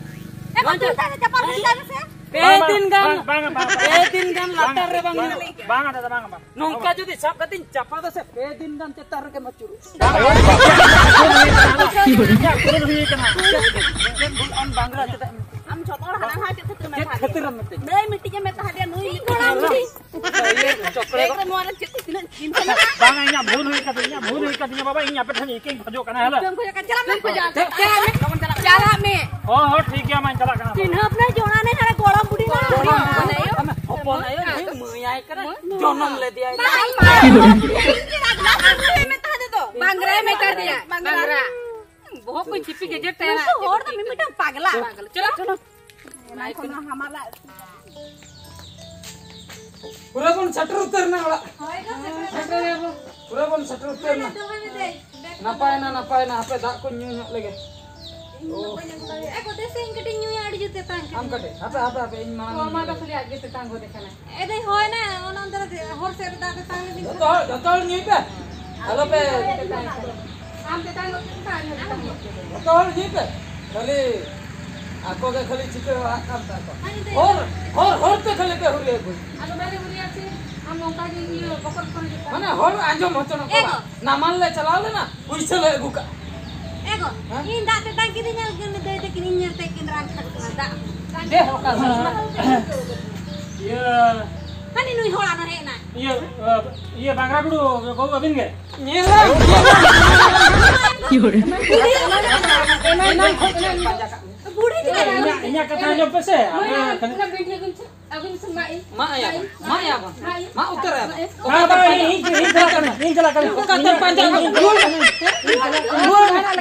ᱮ, ᱵᱟᱹᱵᱩ, ᱪᱟᱯᱟᱫ ᱜᱚᱫ ᱠᱟᱭ ᱢᱮᱥᱮ᱾ ᱯᱮ ᱫᱤᱱ ᱜᱟᱱ, ᱵᱟᱝ, ᱵᱟᱝ, ᱵᱟᱝ, ᱵᱟᱝ᱾ ᱯᱮ ᱫᱤᱱ ᱜᱟᱱ ᱞᱟᱛᱟᱨ ᱨᱮ ᱵᱟᱝ ᱧᱩᱨᱩᱜᱼᱟ᱾ ᱵᱟᱝ, ᱫᱟᱫᱟ, ᱵᱟᱝ, ᱵᱟᱝ᱾ ᱱᱚᱝᱠᱟ ᱡᱩᱫᱤ ᱥᱟᱵ ᱠᱟᱛᱮᱧ ᱪᱟᱯᱟᱫᱟ ᱥᱮ, ᱯᱮ ᱫᱤᱱ ᱜᱟᱱ ᱪᱮᱛᱟᱱ ᱨᱮᱜᱮᱢ ᱟᱹᱪᱩᱨᱚᱜᱼᱟ᱾ ᱤᱧᱟᱹᱜ ᱯᱩᱨᱩᱱ ᱦᱩᱭ ᱠᱟᱱᱟ᱾ ᱪᱮᱫ ᱵᱷᱩᱞ ᱟᱢ ᱵᱟᱝᱞᱟ ᱪᱮᱫᱟᱜ ᱮᱢ ᱢᱮᱛᱟᱹᱧᱟ? ᱟᱢ ᱡᱷᱚᱛᱚ ᱦᱚᱲ ᱦᱟᱱᱟ ᱱᱟᱣᱟ ᱪᱮᱫ ᱠᱷᱟᱹᱛᱤᱨ ᱮᱢ ᱪᱮᱫ ᱢᱮᱛᱟ ᱠᱷᱟᱹᱛᱤᱨ ᱫᱤᱧᱟ? ᱮᱢ ᱢᱮᱛᱟᱹᱧᱟ? ᱱᱩᱭ ᱢᱤᱫᱴᱤᱡ ᱮ ᱢᱮᱛᱟ ᱫᱮᱭᱟ, ᱱᱩᱭ ᱢᱤᱫᱴᱤᱡ᱾ ᱤᱭᱟᱹ, ᱪᱚᱠᱞᱮᱴ᱾ ᱱᱚᱣᱟ ᱨᱮ ᱪᱮᱫ ᱠᱚ ᱛᱤᱱᱟᱹᱜ ᱡᱤᱱ ᱠᱟᱱᱟ? ᱵᱟᱝ, ᱤᱧᱟᱹᱜ ᱵᱷᱩᱞ ᱦᱩᱭ ᱠᱟᱫᱤᱧᱟ, ᱤᱧᱟᱹᱜ ᱵᱷᱩᱞ ᱦᱩᱭ ᱠᱟᱫᱤᱧᱟ ᱵᱟᱵᱟ, ᱤᱧ ᱟᱯᱮ ᱴᱷᱮᱱ ᱤᱠᱟᱹᱧ ᱠᱷᱚᱡᱚᱜ ᱠᱟᱱᱟ, ᱦᱮᱞᱳ᱾ ᱪᱟᱞᱟᱜ ᱢᱮ᱾ ᱪᱟᱞᱟᱜ ᱢᱮ᱾ ᱦᱚᱸ, ᱦᱚᱸ, ᱴᱷᱤᱠ ᱜᱮᱭᱟ, ᱢᱟᱧ ᱪᱟᱞᱟᱜ ᱵᱟᱝ ᱞᱟᱹᱭ ᱫᱮᱭᱟ᱾ ᱵᱟᱝᱜᱽᱨᱟ ᱢᱮᱛᱟ ᱫᱮᱭᱟ, ᱵᱟᱝᱜᱽᱨᱟ᱾ ᱵᱚᱦᱚᱜ ᱠᱚ ᱪᱷᱤᱯᱤ ᱜᱮᱡᱮᱨ ᱛᱟᱭᱟ᱾ ᱱᱩᱠᱩ ᱦᱚᱲ ᱫᱚ ᱢᱤᱫᱴᱟᱝ ᱯᱟᱜᱽᱞᱟ᱾ ᱪᱚᱞᱚ᱾ ᱚᱱᱟ ᱠᱷᱚᱱ ᱦᱚᱸ ᱦᱟᱢᱟᱞᱟ᱾ ᱯᱩᱨᱟᱹ ᱵᱚᱱ ᱥᱮᱴᱮᱨ ᱩᱛᱟᱹᱨ ᱮᱱᱟ ᱚᱲᱟᱜ᱾ ᱦᱳᱭ ᱫᱚ ᱥᱮᱴᱮᱨ ᱮᱱᱟ᱾ ᱯᱩᱨᱟᱹ ᱵᱚᱱ ᱥᱮᱴᱮᱨ ᱩᱛᱟᱹᱨ ᱮᱱᱟ᱾ ᱫᱚᱦᱚᱭ ᱢᱮ ᱫᱮ᱾ ᱱᱟᱯᱟᱭᱮᱱᱟ, ᱱᱟᱯᱟᱭᱮᱱᱟ᱾ ᱦᱟᱯᱮ ᱫᱟᱜ ᱠᱚᱧ ᱧᱩ ᱧᱚᱜ ᱞᱮᱜᱮ᱾ ᱤᱧ ᱫᱚ ᱵᱟᱹᱧ ᱟᱹᱜᱩ ᱫᱟᱲᱮᱭᱟᱜᱼᱟ᱾ ᱮ ᱜᱚ, ᱫᱮᱥᱮ ᱤᱧ ᱠᱟᱹᱴᱤᱡ ᱧᱩᱭᱟ, ᱟᱹᱰᱤ ᱡᱳᱨ ᱛᱮᱛᱟᱝ ᱠᱟᱱᱟ᱾ ᱟᱢ ᱠᱟᱹᱴᱤᱡ, ᱦᱟᱯᱮ, ᱦᱟᱯᱮ, ᱦᱟᱯᱮ, ᱤᱧ ᱢᱟᱲᱟᱝ ᱚ, ᱤᱧ ᱢᱟ ᱧᱩᱭᱟ᱾ ᱫᱚ ᱠᱷᱟᱹᱞᱤ ᱟᱡ ᱜᱮ ᱛᱮᱛᱟᱝ ᱜᱚᱫᱮ ᱠᱟᱱᱟ᱾ ᱮ ᱫᱟᱹᱭ, ᱦᱳᱭ ᱱᱟ, ᱚᱱᱟ ᱚᱱᱛᱮ ᱨᱮ ᱦᱚᱨ ᱥᱮᱫ ᱨᱮ ᱫᱟᱜ ᱛᱮᱛᱟᱝ ᱞᱮᱫᱤᱧ ᱡᱚᱛᱚ ᱦᱚᱲ, ᱡᱚᱛᱚ ᱦᱚᱲ ᱧᱩᱭ ᱯᱮ᱾ ᱟᱞᱚ ᱯᱮ ᱟᱢ ᱛᱮᱛᱟᱝ ᱜᱚᱫ ᱠᱮᱫᱟ, ᱟᱨ ᱦᱚᱸ ᱛᱮᱛᱟᱝ ᱜᱚᱫ ᱠᱮᱫᱟ᱾ ᱡᱚᱛᱚ ᱦᱚᱲ ᱧᱩᱭ ᱯᱮ᱾ ᱠᱷᱟᱹᱞᱤ ᱟᱠᱚ ᱜᱮ ᱠᱷᱟᱹᱞᱤ ᱪᱤᱠᱟᱹ ᱵᱟᱲᱟᱜ ᱠᱟᱱ ᱛᱟᱠᱚ᱾ ᱦᱚᱨ, ᱦᱚᱨ, ᱦᱚᱨ ᱛᱮ ᱠᱷᱟᱹᱞᱤ ᱯᱮ ᱦᱩᱨᱤ ᱟᱹᱜᱩᱭ᱾ ᱟᱫᱚ ᱵᱟᱞᱮ ᱦᱩᱨᱤᱭᱟ ᱥᱮ, ᱟᱢ ᱱᱚᱝᱠᱟ ᱜᱮ ᱤᱭᱟᱹ ᱵᱚᱠᱚᱨ ᱵᱚᱠᱚᱨ ᱦᱤᱡᱩᱜ ᱠᱟᱱᱟ᱾ ᱢᱟᱱᱮ ᱦᱚᱲ ᱟᱸᱡᱚᱢ ᱦᱚᱪᱚ ᱱᱚᱝᱠᱟ ᱮ ᱵᱟᱝ᱾ ᱜᱚ᱾ ᱱᱟᱢᱟᱞ ᱞᱮ ᱪᱟᱞᱟᱣ ᱞᱮᱱᱟ, ᱯᱩᱭᱥᱟᱹ ᱞᱮ ᱟᱹᱜᱩ ᱠᱟᱜᱼᱟ᱾ ᱮ ᱜᱚ, ᱦᱮᱸ? ᱤᱧ ᱫᱟᱜ ᱛᱮᱛᱟᱝ ᱠᱤᱫᱤᱧᱟ, ᱩᱱᱤ ᱫᱟᱹᱭ ᱛᱟᱹᱠᱤᱱ ᱤᱧ ᱧᱮᱞ ᱛᱮ ᱠᱤᱱ ᱨᱟᱱ ᱠᱷᱟᱰᱩ ᱠᱟᱱᱟ, ᱫᱟᱜ᱾ ᱫᱮ, ᱚᱠᱟ ᱥᱮᱫ? ᱤᱭᱟᱹ᱾ ᱦᱟᱹᱱᱤ ᱱᱩᱭ ᱦᱚᱲ ᱟᱨᱦᱚᱸ ᱦᱮᱡ ᱮᱱᱟᱭ᱾ ᱤᱭᱟᱹ, ᱤᱭᱟᱹ, ᱵᱟᱝᱜᱽᱨᱟ ᱴᱩᱰᱩ ᱵᱟᱹᱵᱩ ᱟᱹᱵᱤᱱ ᱜᱮ? ᱧᱮᱞ ᱟᱢ, ᱧᱮᱞ ᱟᱢ᱾ ᱵᱩᱲᱦᱤ ᱪᱮᱫᱟᱜ ᱮ ᱨᱚᱲ ᱠᱟᱱᱟ? ᱤᱧᱟᱹᱜ, ᱤᱧᱟᱹᱜ ᱠᱟᱛᱷᱟ ᱟᱸᱡᱚᱢ ᱯᱮ ᱥᱮ, ᱟᱯᱮ ᱠᱷᱟᱹᱞᱤ ᱟᱹᱵᱤᱱ ᱴᱷᱮᱱ ᱵᱤᱱ ᱴᱷᱤᱠ, ᱟᱹᱵᱤᱱ ᱥᱮ ᱢᱟ ᱤᱧ᱾ ᱢᱟ ᱟᱭᱟ ᱵᱚᱱ, ᱢᱟ ᱩᱛᱟᱹᱨ ᱟᱭᱟ ᱵᱚᱱ᱾ ᱵᱟᱝ, ᱵᱟᱝ, ᱤᱧ, ᱤᱧ, ᱤᱧ ᱪᱟᱞᱟᱜ ᱠᱟᱹᱱᱟᱹᱧ, ᱤᱧ ᱪᱟᱞᱟᱜ ᱠᱟᱹᱱᱟᱹᱧ᱾ ᱚᱠᱟ ᱛᱮᱢ ᱯᱟᱸᱡᱟ ᱟᱹᱜᱩ?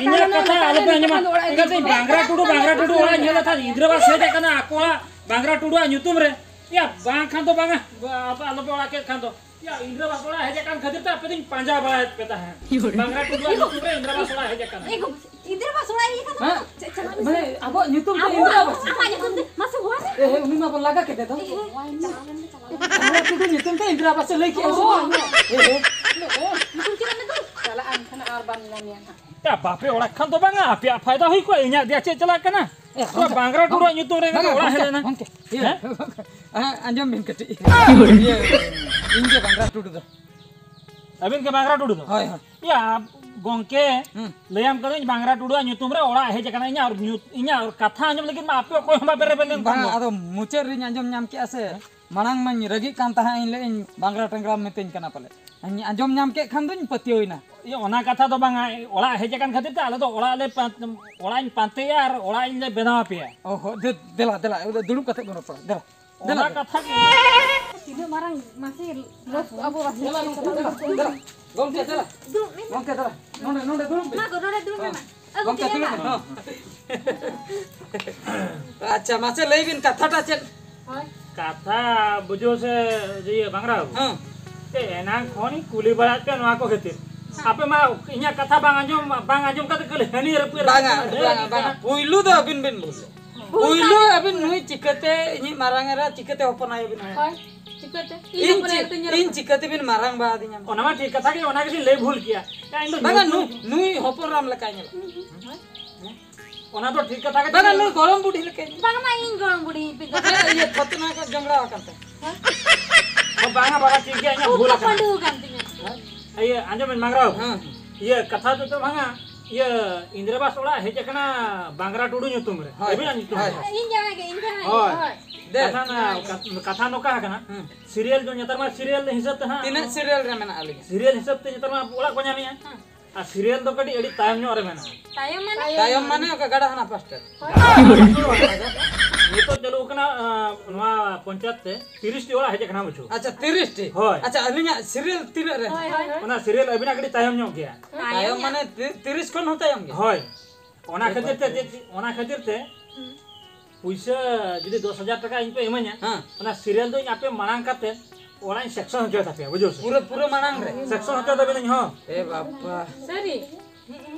ᱤᱧᱟᱹᱜ ᱠᱟᱛᱷᱟ ᱟᱞᱚᱯᱮ ᱟᱸᱡᱚᱢᱟ᱾ ᱮᱱᱠᱷᱟᱱ ᱵᱟᱝᱜᱽᱨᱟ ᱴᱩᱰᱩ, ᱵᱟᱝᱜᱽᱨᱟ ᱴᱩᱰᱩ ᱚᱲᱟᱜ ᱤᱧ ᱧᱮᱞ ᱞᱮᱫ ᱛᱟᱦᱮᱸᱫ, ᱤᱱᱫᱨᱟᱵᱟᱥ ᱦᱮᱡ ᱟᱠᱟᱱᱟ ᱟᱠᱚᱣᱟᱜ ᱵᱟᱝᱜᱽᱨᱟ ᱴᱩᱰᱩᱣᱟᱜ ᱧᱩᱛᱩᱢ ᱨᱮ᱾ ᱭᱟ, ᱵᱟᱝᱠᱷᱟᱱ ᱫᱚ ᱵᱟᱝᱟ, ᱟᱯᱮ ᱟᱞᱚᱯᱮ ᱚᱲᱟᱜ ᱠᱮᱫ ᱠᱷᱟᱱ ᱫᱚ᱾ ᱭᱟ, ᱤᱱᱫᱨᱟᱵᱟᱥ ᱚᱲᱟᱜ ᱦᱮᱡ ᱟᱠᱟᱱ ᱠᱷᱟᱹᱛᱤᱨ ᱛᱮ ᱟᱯᱮ ᱫᱚᱧ ᱯᱟᱸᱡᱟ ᱵᱟᱲᱟᱭᱮᱫ ᱯᱮ ᱛᱟᱦᱮᱸᱫ᱾ ᱵᱟᱝᱜᱽᱨᱟ ᱴᱩᱰᱩᱣᱟᱜ ᱧᱩᱛᱩᱢ ᱨᱮ ᱤᱱᱫᱨᱟᱵᱟᱥ ᱚᱲᱟᱜ ᱦᱮᱡ ᱟᱠᱟᱱᱟ᱾ ᱮ ᱜᱚ, ᱤᱱᱫᱨᱟᱵᱟᱥ ᱚᱲᱟᱜ ᱤᱧ ᱦᱮᱡ ᱟᱠᱟᱱᱟ᱾ ᱦᱮᱸ? ᱪᱮᱫ ᱪᱟᱞᱟᱜ ᱢᱮ? ᱢᱟᱱᱮ ᱟᱵᱚᱣᱟᱜ ᱧᱩᱛᱩᱢ ᱛᱮ ᱟᱵᱚ ᱤᱱᱫᱨᱟᱵᱟᱥ᱾ ᱟᱢᱟᱜ ᱧᱩᱛᱩᱢ ᱛᱮ? ᱢᱟᱥᱮ ᱦᱚᱦᱚ ᱢᱮ᱾ ᱮ, ᱦᱮ, ᱩᱱᱤ ᱢᱟ ᱵᱚᱱ ᱞᱟᱜᱟ ᱠᱮᱫᱮ ᱫᱚ᱾ ᱮ, ᱦᱮ, ᱪᱟᱞᱟᱣ ᱞᱮᱱ ᱜᱮ, ᱪᱟᱞᱟᱣ ᱞᱮᱱ ᱜᱮ᱾ ᱟᱵᱚᱣᱟᱜ ᱴᱩᱰᱩ ᱧᱩᱛᱩᱢ ᱛᱮ ᱤᱱᱫᱨᱟᱵᱟᱥ ᱮ ᱞᱟᱹᱭ ᱠᱮᱜᱼᱟ ᱥᱮ ᱚ᱾ ᱵᱟᱝ? ᱮ, ᱦᱮ᱾ ᱱᱩᱠᱩ ᱪᱮᱫᱟᱜ ᱢᱮᱱᱫᱚ? ᱪᱟᱞᱟᱜᱼᱟ ᱮᱱᱠᱷᱟᱱ ᱟᱨ ᱵᱟᱢ ᱧᱟᱢ ᱮᱭᱟ ᱦᱟᱸᱜ᱾ ᱭᱟ, ᱵᱟᱯᱮ ᱚᱲᱟᱜ ᱠᱷᱟᱱ ᱫᱚ ᱵᱟᱝᱟ, ᱟᱯᱮᱭᱟᱜ ᱯᱷᱟᱭᱫᱟ ᱦᱩᱭ ᱠᱚᱜᱼᱟ, ᱤᱧᱟᱹᱜ ᱫᱮᱭᱟ ᱪᱮᱫ ᱪᱟᱞᱟᱜ ᱠᱟᱱᱟ? ᱮ, ᱛᱚ, ᱜᱚᱢᱠᱮ, ᱵᱟᱝᱜᱽᱨᱟ ᱴᱩᱰᱩᱣᱟᱜ ᱜᱚᱢᱠᱮ, ᱧᱩᱛᱩᱢ ᱨᱮ ᱵᱟᱝᱟ, ᱚᱲᱟᱜ ᱦᱮᱡ ᱜᱚᱢᱠᱮ, ᱮᱱᱟ᱾ ᱜᱚᱢᱠᱮ, ᱤᱭᱟᱹ, ᱦᱮᱸ? ᱦᱮᱸ, ᱟᱸᱡᱚᱢ ᱵᱤᱱ ᱠᱟᱹᱴᱤᱡ᱾ ᱤᱭᱟᱹ, ᱤᱧ ᱜᱮ ᱵᱟᱝᱜᱽᱨᱟ ᱴᱩᱰᱩ ᱫᱚ᱾ ᱟᱹᱵᱤᱱ ᱜᱮ ᱵᱟᱝᱜᱽᱨᱟ ᱴᱩᱰᱩ ᱫᱚ? ᱦᱳᱭ, ᱦᱳᱭ᱾ ᱭᱟ, ᱜᱚᱢᱠᱮ, ᱦᱩᱸ᱾ ᱞᱟᱹᱭᱟᱢ ᱠᱟᱹᱱᱟᱹᱧ ᱵᱟᱝᱜᱽᱨᱟ ᱴᱩᱰᱩᱣᱟᱜ ᱧᱩᱛᱩᱢ ᱨᱮ ᱚᱲᱟᱜ ᱦᱮᱡ ᱟᱠᱟᱱᱟ᱾ ᱤᱧᱟᱹᱜ ᱧᱩ-, ᱤᱧᱟᱹᱜ ᱠᱟᱛᱷᱟ ᱟᱸᱡᱚᱢ ᱞᱟᱹᱜᱤᱫ ᱢᱟ ᱟᱯᱮ ᱚᱠᱚᱭ ᱦᱚᱸ ᱵᱟᱯᱮ ᱨᱮᱵᱮᱱ ᱞᱮᱱ ᱠᱷᱟᱱ ᱵᱟᱝᱟ, ᱫᱚ᱾ ᱟᱫᱚ ᱢᱩᱪᱟᱹᱫ ᱨᱤᱧ ᱟᱸᱡᱚᱢ ᱧᱟᱢ ᱠᱮᱜᱼᱟ ᱥᱮ, ᱢᱟᱲᱟᱝ ᱢᱟᱧ ᱨᱟᱹᱜᱤᱜ ᱠᱟᱱ ᱛᱟᱦᱮᱸᱫ, ᱤᱧ ᱞᱟᱹᱭᱮᱫ ᱤᱧ ᱵᱟᱝᱜᱽᱨᱟ ᱴᱮᱝᱜᱽᱨᱟ ᱢᱤᱛᱟᱹᱧ ᱠᱟᱱᱟ ᱯᱟᱞᱮ᱾ ᱤᱧ ᱟᱸᱡᱚᱢ ᱧᱟᱢ ᱠᱮᱫ ᱠᱷᱟᱱ ᱫᱚᱧ ᱯᱟᱹᱛᱭᱟᱹᱣ ᱮᱱᱟ᱾ ᱤᱭᱟᱹ, ᱚᱱᱟ ᱠᱟᱛᱷᱟ ᱫᱚ ᱵᱟᱝᱟ, ᱚᱲᱟᱜ ᱦᱮᱡ ᱟᱠᱟᱱ ᱠᱷᱟᱹᱛᱤᱨ ᱛᱮ ᱟᱞᱮ ᱫᱚ ᱚᱲᱟᱜ ᱞᱮ ᱯᱟᱱ-, ᱚᱲᱟᱜ ᱤᱧ ᱯᱟᱱᱛᱮᱭᱟ ᱟᱨ ᱚᱲᱟᱜ ᱤᱧ ᱞᱮ ᱵᱮᱱᱟᱣ ᱟᱯᱮᱭᱟ᱾ ᱚ ᱦᱚ, ᱫᱮ-, ᱫᱮᱞᱟ, ᱫᱮᱞᱟ, ᱫᱩᱲᱩᱵ ᱠᱟᱛᱮ ᱵᱚᱱ ᱨᱚᱯᱚᱲᱟ, ᱫᱮᱞᱟ᱾ ᱫᱮᱞᱟ, ᱚᱱᱟ ᱫᱮᱞᱟ᱾ ᱠᱟᱛᱷᱟ ᱜᱮ᱾ ᱛᱤᱱᱟᱹᱜ ᱢᱟᱨᱟᱝ ᱢᱟᱥᱮ ᱞᱚᱥ ᱟᱵᱚ ᱵᱟᱥᱮ ᱫᱮᱞᱟ, ᱜᱚᱢᱠᱮ, ᱫᱮᱞᱟ, ᱫᱮᱞᱟ᱾ ᱫᱮᱞᱟ, ᱜᱚᱢᱠᱮ, ᱫᱮᱞᱟ᱾ ᱫᱩᱲᱩᱵ ᱢᱮ᱾ ᱜᱚᱢᱠᱮ, ᱫᱮᱞᱟ᱾ ᱱᱚᱰᱮ, ᱱᱚᱰᱮ ᱫᱩᱲᱩᱵ ᱢᱮ᱾ ᱢᱟ ᱜᱚ, ᱱᱚᱰᱮ ᱫᱩᱲᱩᱵ ᱢᱮ, ᱦᱮᱸ᱾ ᱢᱟ᱾ ᱟᱹᱜᱩ ᱜᱚᱢᱠᱮ, ᱠᱮᱫᱮ ᱫᱩᱲᱩᱵ ᱢᱮ᱾ ᱢᱟ᱾ ᱦᱮᱸ᱾ ᱟᱪᱪᱷᱟ, ᱢᱟᱥᱮ ᱞᱟᱹᱭ ᱵᱤᱱ, ᱠᱟᱛᱷᱟᱴᱟ ᱪᱮᱫ? ᱦᱳᱭ᱾ ᱠᱟᱛᱷᱟ ᱵᱩᱡᱷᱟᱹᱣ ᱥᱮ, ᱤᱭᱟᱹ, ᱵᱟᱝᱨᱟ ᱵᱟᱹᱵᱩ? ᱦᱮᱸ᱾ ᱮ, ᱮᱱᱟᱝ ᱠᱷᱚᱱᱤᱧ ᱠᱩᱞᱤ ᱵᱟᱲᱟᱭᱮᱫ ᱯᱮᱭᱟ ᱱᱚᱣᱟ ᱠᱚ ᱠᱷᱟᱹᱛᱤᱨ᱾ ᱦᱮᱸ᱾ ᱟᱯᱮ ᱢᱟ ᱤᱧᱟᱹᱜ ᱠᱟᱛᱷᱟ ᱵᱟᱝ ᱟᱸᱡᱚᱢ, ᱵᱟᱝ ᱟᱸᱡᱚᱢ ᱠᱟᱛᱮ ᱠᱷᱟᱹᱞᱤ ᱦᱟᱹᱱᱤ ᱨᱟᱹᱯᱩᱫ ᱵᱟᱝᱟ, ᱨᱟᱹᱯᱩᱫ ᱵᱟᱝᱟ, ᱠᱟᱱᱟ᱾ ᱵᱟᱝᱟ᱾ ᱯᱩᱭᱞᱩ ᱫᱚ ᱟᱹᱵᱤᱱ ᱵᱤᱱ ᱵᱩᱡᱷᱟᱹᱣ᱾ ᱯᱩᱭᱞᱩ ᱟᱹᱵᱤᱱ ᱱᱩᱭ ᱪᱤᱠᱟᱹᱛᱮ ᱤᱧᱤᱡ ᱢᱟᱨᱟᱝ ᱮᱨᱟ ᱪᱤᱠᱟᱹᱛᱮ ᱦᱚᱯᱚᱱ ᱟᱭᱳ ᱵᱤᱱ ᱦᱩᱭᱩᱜᱼᱟ? ᱦᱳᱭ, ᱪᱤᱠᱟᱹᱛᱮ? ᱤᱧ ᱦᱚᱯᱚᱱ ᱪᱤ-, ᱮᱨᱟ ᱛᱚ ᱧᱮᱞᱚᱜ ᱤᱧ ᱠᱟᱱᱟ᱾ ᱪᱤᱠᱟᱹᱛᱮ ᱵᱤᱱ ᱢᱟᱨᱟᱝ ᱵᱟ ᱟᱹᱫᱤᱧᱟ? ᱚᱱᱟ ᱢᱟ ᱴᱷᱤᱠ ᱠᱟᱛᱷᱟ ᱜᱮ, ᱚᱱᱟ ᱜᱮᱞᱤᱧ ᱞᱟᱹᱭ ᱵᱷᱩᱞ ᱠᱮᱭᱟ᱾ ᱭᱟ, ᱤᱧ ᱫᱚ ᱵᱟᱝᱟ, ᱧᱩᱛᱩᱢ ᱱᱩᱭ, ᱱᱩᱭ ᱦᱚᱯᱚᱱ ᱨᱟᱢ ᱞᱮᱠᱟᱭ ᱧᱮᱞᱚᱜ᱾ ᱦᱳᱭ᱾ ᱚᱱᱟ ᱫᱚ ᱴᱷᱤᱠ ᱠᱟᱛᱷᱟ ᱜᱮ ᱵᱟᱝᱟ, ᱛᱚ᱾ ᱱᱩᱭ ᱜᱚᱲᱚᱢ ᱵᱩᱰᱷᱤ ᱞᱮᱠᱟᱭ ᱧᱮᱞᱚᱜ᱾ ᱵᱟᱝᱟ, ᱢᱟ ᱤᱧ ᱜᱚᱲᱚᱢ ᱵᱩᱰᱷᱤ ᱯᱤᱧ ᱫᱚ᱾ ᱦᱮᱸ, ᱤᱭᱟᱹ ᱛᱷᱚᱛᱱᱟ ᱠᱚ ᱡᱚᱝᱜᱽᱲᱟ ᱟᱠᱟᱱ ᱛᱟᱭ᱾ ᱦᱮᱸ? ᱚ, ᱵᱟᱝᱟ ᱵᱟᱵᱟ, ᱴᱷᱤᱠ ᱜᱮᱭᱟ, ᱤᱧᱟᱹᱜ ᱩᱵ ᱵᱷᱩᱞ ᱠᱚ ᱟᱠᱟᱱᱟ᱾ ᱯᱟᱹᱰᱩ ᱟᱠᱟᱱ ᱛᱤᱧᱟᱹ᱾ ᱦᱮᱸ? ᱤᱭᱟᱹ, ᱟᱸᱡᱚᱢ ᱵᱤᱱ ᱢᱟᱝᱜᱽᱨᱟᱣ᱾ ᱦᱮᱸ᱾ ᱤᱭᱟᱹ, ᱠᱟᱛᱷᱟ ᱫᱚ ᱛᱚ ᱵᱟᱝᱟ, ᱤᱭᱟᱹ, ᱤᱱᱫᱨᱟᱵᱟᱥ ᱚᱲᱟᱜ ᱦᱮᱡ ᱟᱠᱟᱱᱟ ᱵᱟᱝᱜᱽᱨᱟ ᱴᱩᱰᱩ ᱧᱩᱛᱩᱢ ᱨᱮ᱾ ᱦᱳᱭ, ᱟᱹᱵᱤᱱᱟᱜ ᱧᱩᱛᱩᱢ ᱦᱳᱭ᱾ ᱨᱮ᱾ ᱤᱧ ᱡᱟᱶᱟᱭ ᱜᱮ, ᱤᱧ ᱡᱟᱶᱟᱭ ᱜᱮ, ᱦᱳᱭ᱾ ᱦᱳᱭ᱾ ᱫᱮ᱾ ᱠᱟᱛᱷᱟ ᱱᱟ-, ᱤᱧ ᱡᱟᱶᱟᱭ ᱜᱮ᱾ ᱠᱟᱛ-, ᱠᱟᱛᱷᱟ ᱱᱚᱝᱠᱟ ᱟᱠᱟᱱᱟ, ᱦᱩᱸ᱾ ᱥᱤᱨᱤᱭᱟᱞ ᱫᱚ ᱱᱮᱛᱟᱨ ᱢᱟ ᱥᱤᱨᱤᱭᱟᱞ ᱦᱤᱥᱟᱹᱵ ᱛᱮ ᱦᱟᱸᱜ᱾ ᱛᱤᱱᱟᱹᱜ ᱥᱤᱨᱤᱭᱟᱞ ᱨᱮ ᱢᱮᱱᱟᱜ ᱞᱤᱧᱟ? ᱥᱤᱨᱤᱭᱟᱞ ᱦᱤᱥᱟᱹᱵ ᱛᱮ ᱱᱮᱛᱟᱨ ᱢᱟ ᱚᱲᱟᱜ ᱠᱚ ᱧᱟᱢᱮᱜᱼᱟ᱾ ᱦᱩᱸ᱾ ᱟᱨ ᱥᱤᱨᱤᱭᱟᱞ ᱫᱚ ᱠᱟᱹᱴᱤᱡ ᱟᱹᱰᱤ ᱛᱟᱭᱚᱢ ᱧᱚᱜ ᱨᱮ ᱢᱮᱱᱟᱜᱼᱟ᱾ ᱛᱟᱭᱚᱢ ᱢᱟᱱᱮ? ᱛᱟᱭᱚᱢ ᱢᱟᱱᱮ ᱚᱠᱟ ᱜᱟᱰᱟ ᱦᱟᱱᱟ ᱯᱟᱥᱴᱟ ᱨᱮ᱾ ᱦᱳᱭ᱾ ᱱᱤᱛᱚᱜ ᱪᱟᱹᱞᱩ ᱟᱠᱟᱱᱟ, ᱟᱸ, ᱱᱚᱣᱟ ᱯᱚᱧᱪᱟᱭᱮᱛ ᱛᱮ ᱛᱤᱨᱤᱥ ᱴᱤ ᱚᱲᱟᱜ ᱦᱮᱡ ᱟᱠᱟᱱᱟ, ᱵᱩᱡᱷᱟᱹᱣ᱾ ᱟᱪᱪᱷᱟ, ᱛᱤᱨᱤᱥ ᱴᱤ? ᱦᱳᱭ᱾ ᱟᱪᱪᱷᱟ, ᱟᱹᱞᱤᱧᱟᱜ ᱥᱤᱨᱤᱭᱟᱞ ᱛᱤᱱᱟᱹᱜ ᱨᱮ? ᱦᱳᱭ, ᱦᱳᱭ, ᱦᱳᱭ᱾ ᱚᱱᱟ ᱥᱤᱨᱤᱭᱟᱞ ᱟᱹᱵᱤᱱᱟᱜ ᱠᱟᱹᱴᱤᱡ ᱛᱟᱭᱚᱢ ᱧᱚᱜ ᱜᱮᱭᱟ᱾ ᱛᱟᱭᱚᱢ ᱛᱟᱭᱚᱢ ᱢᱟᱱᱮ ᱧᱚᱜ᱾ ᱛᱤ-, ᱛᱤᱨᱤᱥ ᱠᱷᱚᱱ ᱦᱚᱸ ᱛᱟᱭᱚᱢ ᱜᱮᱭᱟ? ᱦᱳᱭ᱾ ᱚᱱᱟ ᱮ ᱠᱷᱟᱹᱛᱤᱨ ᱛᱮ ᱵᱟᱯᱨᱮ᱾ ᱪᱮᱫ, ᱚᱱᱟ ᱠᱷᱟᱹᱛᱤᱨ ᱛᱮ ᱦᱩᱸ᱾ ᱯᱩᱭᱥᱟᱹ ᱡᱩᱫᱤ ᱫᱚᱥ ᱦᱟᱡᱟᱨ ᱴᱟᱠᱟ ᱤᱧ ᱯᱮ ᱤᱢᱟᱹᱧᱟ, ᱦᱮᱸ᱾ ᱚᱱᱟ ᱥᱤᱨᱤᱭᱟᱞ ᱫᱚ ᱤᱧ ᱟᱯᱮ ᱢᱟᱲᱟᱝ ᱠᱟᱛᱮ ᱚᱲᱟᱜ ᱤᱧ ᱥᱮᱠᱥᱚᱱ ᱦᱚᱪᱚᱭ ᱛᱟᱯᱮᱭᱟ, ᱵᱩᱡᱷᱟᱹᱣ ᱥᱮ? ᱯᱩᱨᱟᱹ, ᱯᱩᱨᱟᱹ ᱢᱟᱲᱟᱝ ᱨᱮ? ᱥᱮᱠᱥᱚᱱ ᱦᱚᱪᱚᱭ ᱛᱟᱵᱮᱱᱟᱹᱧ, ᱦᱚᱸ᱾ ᱮ ᱵᱟᱵᱟ᱾ ᱥᱟᱹᱨᱤ?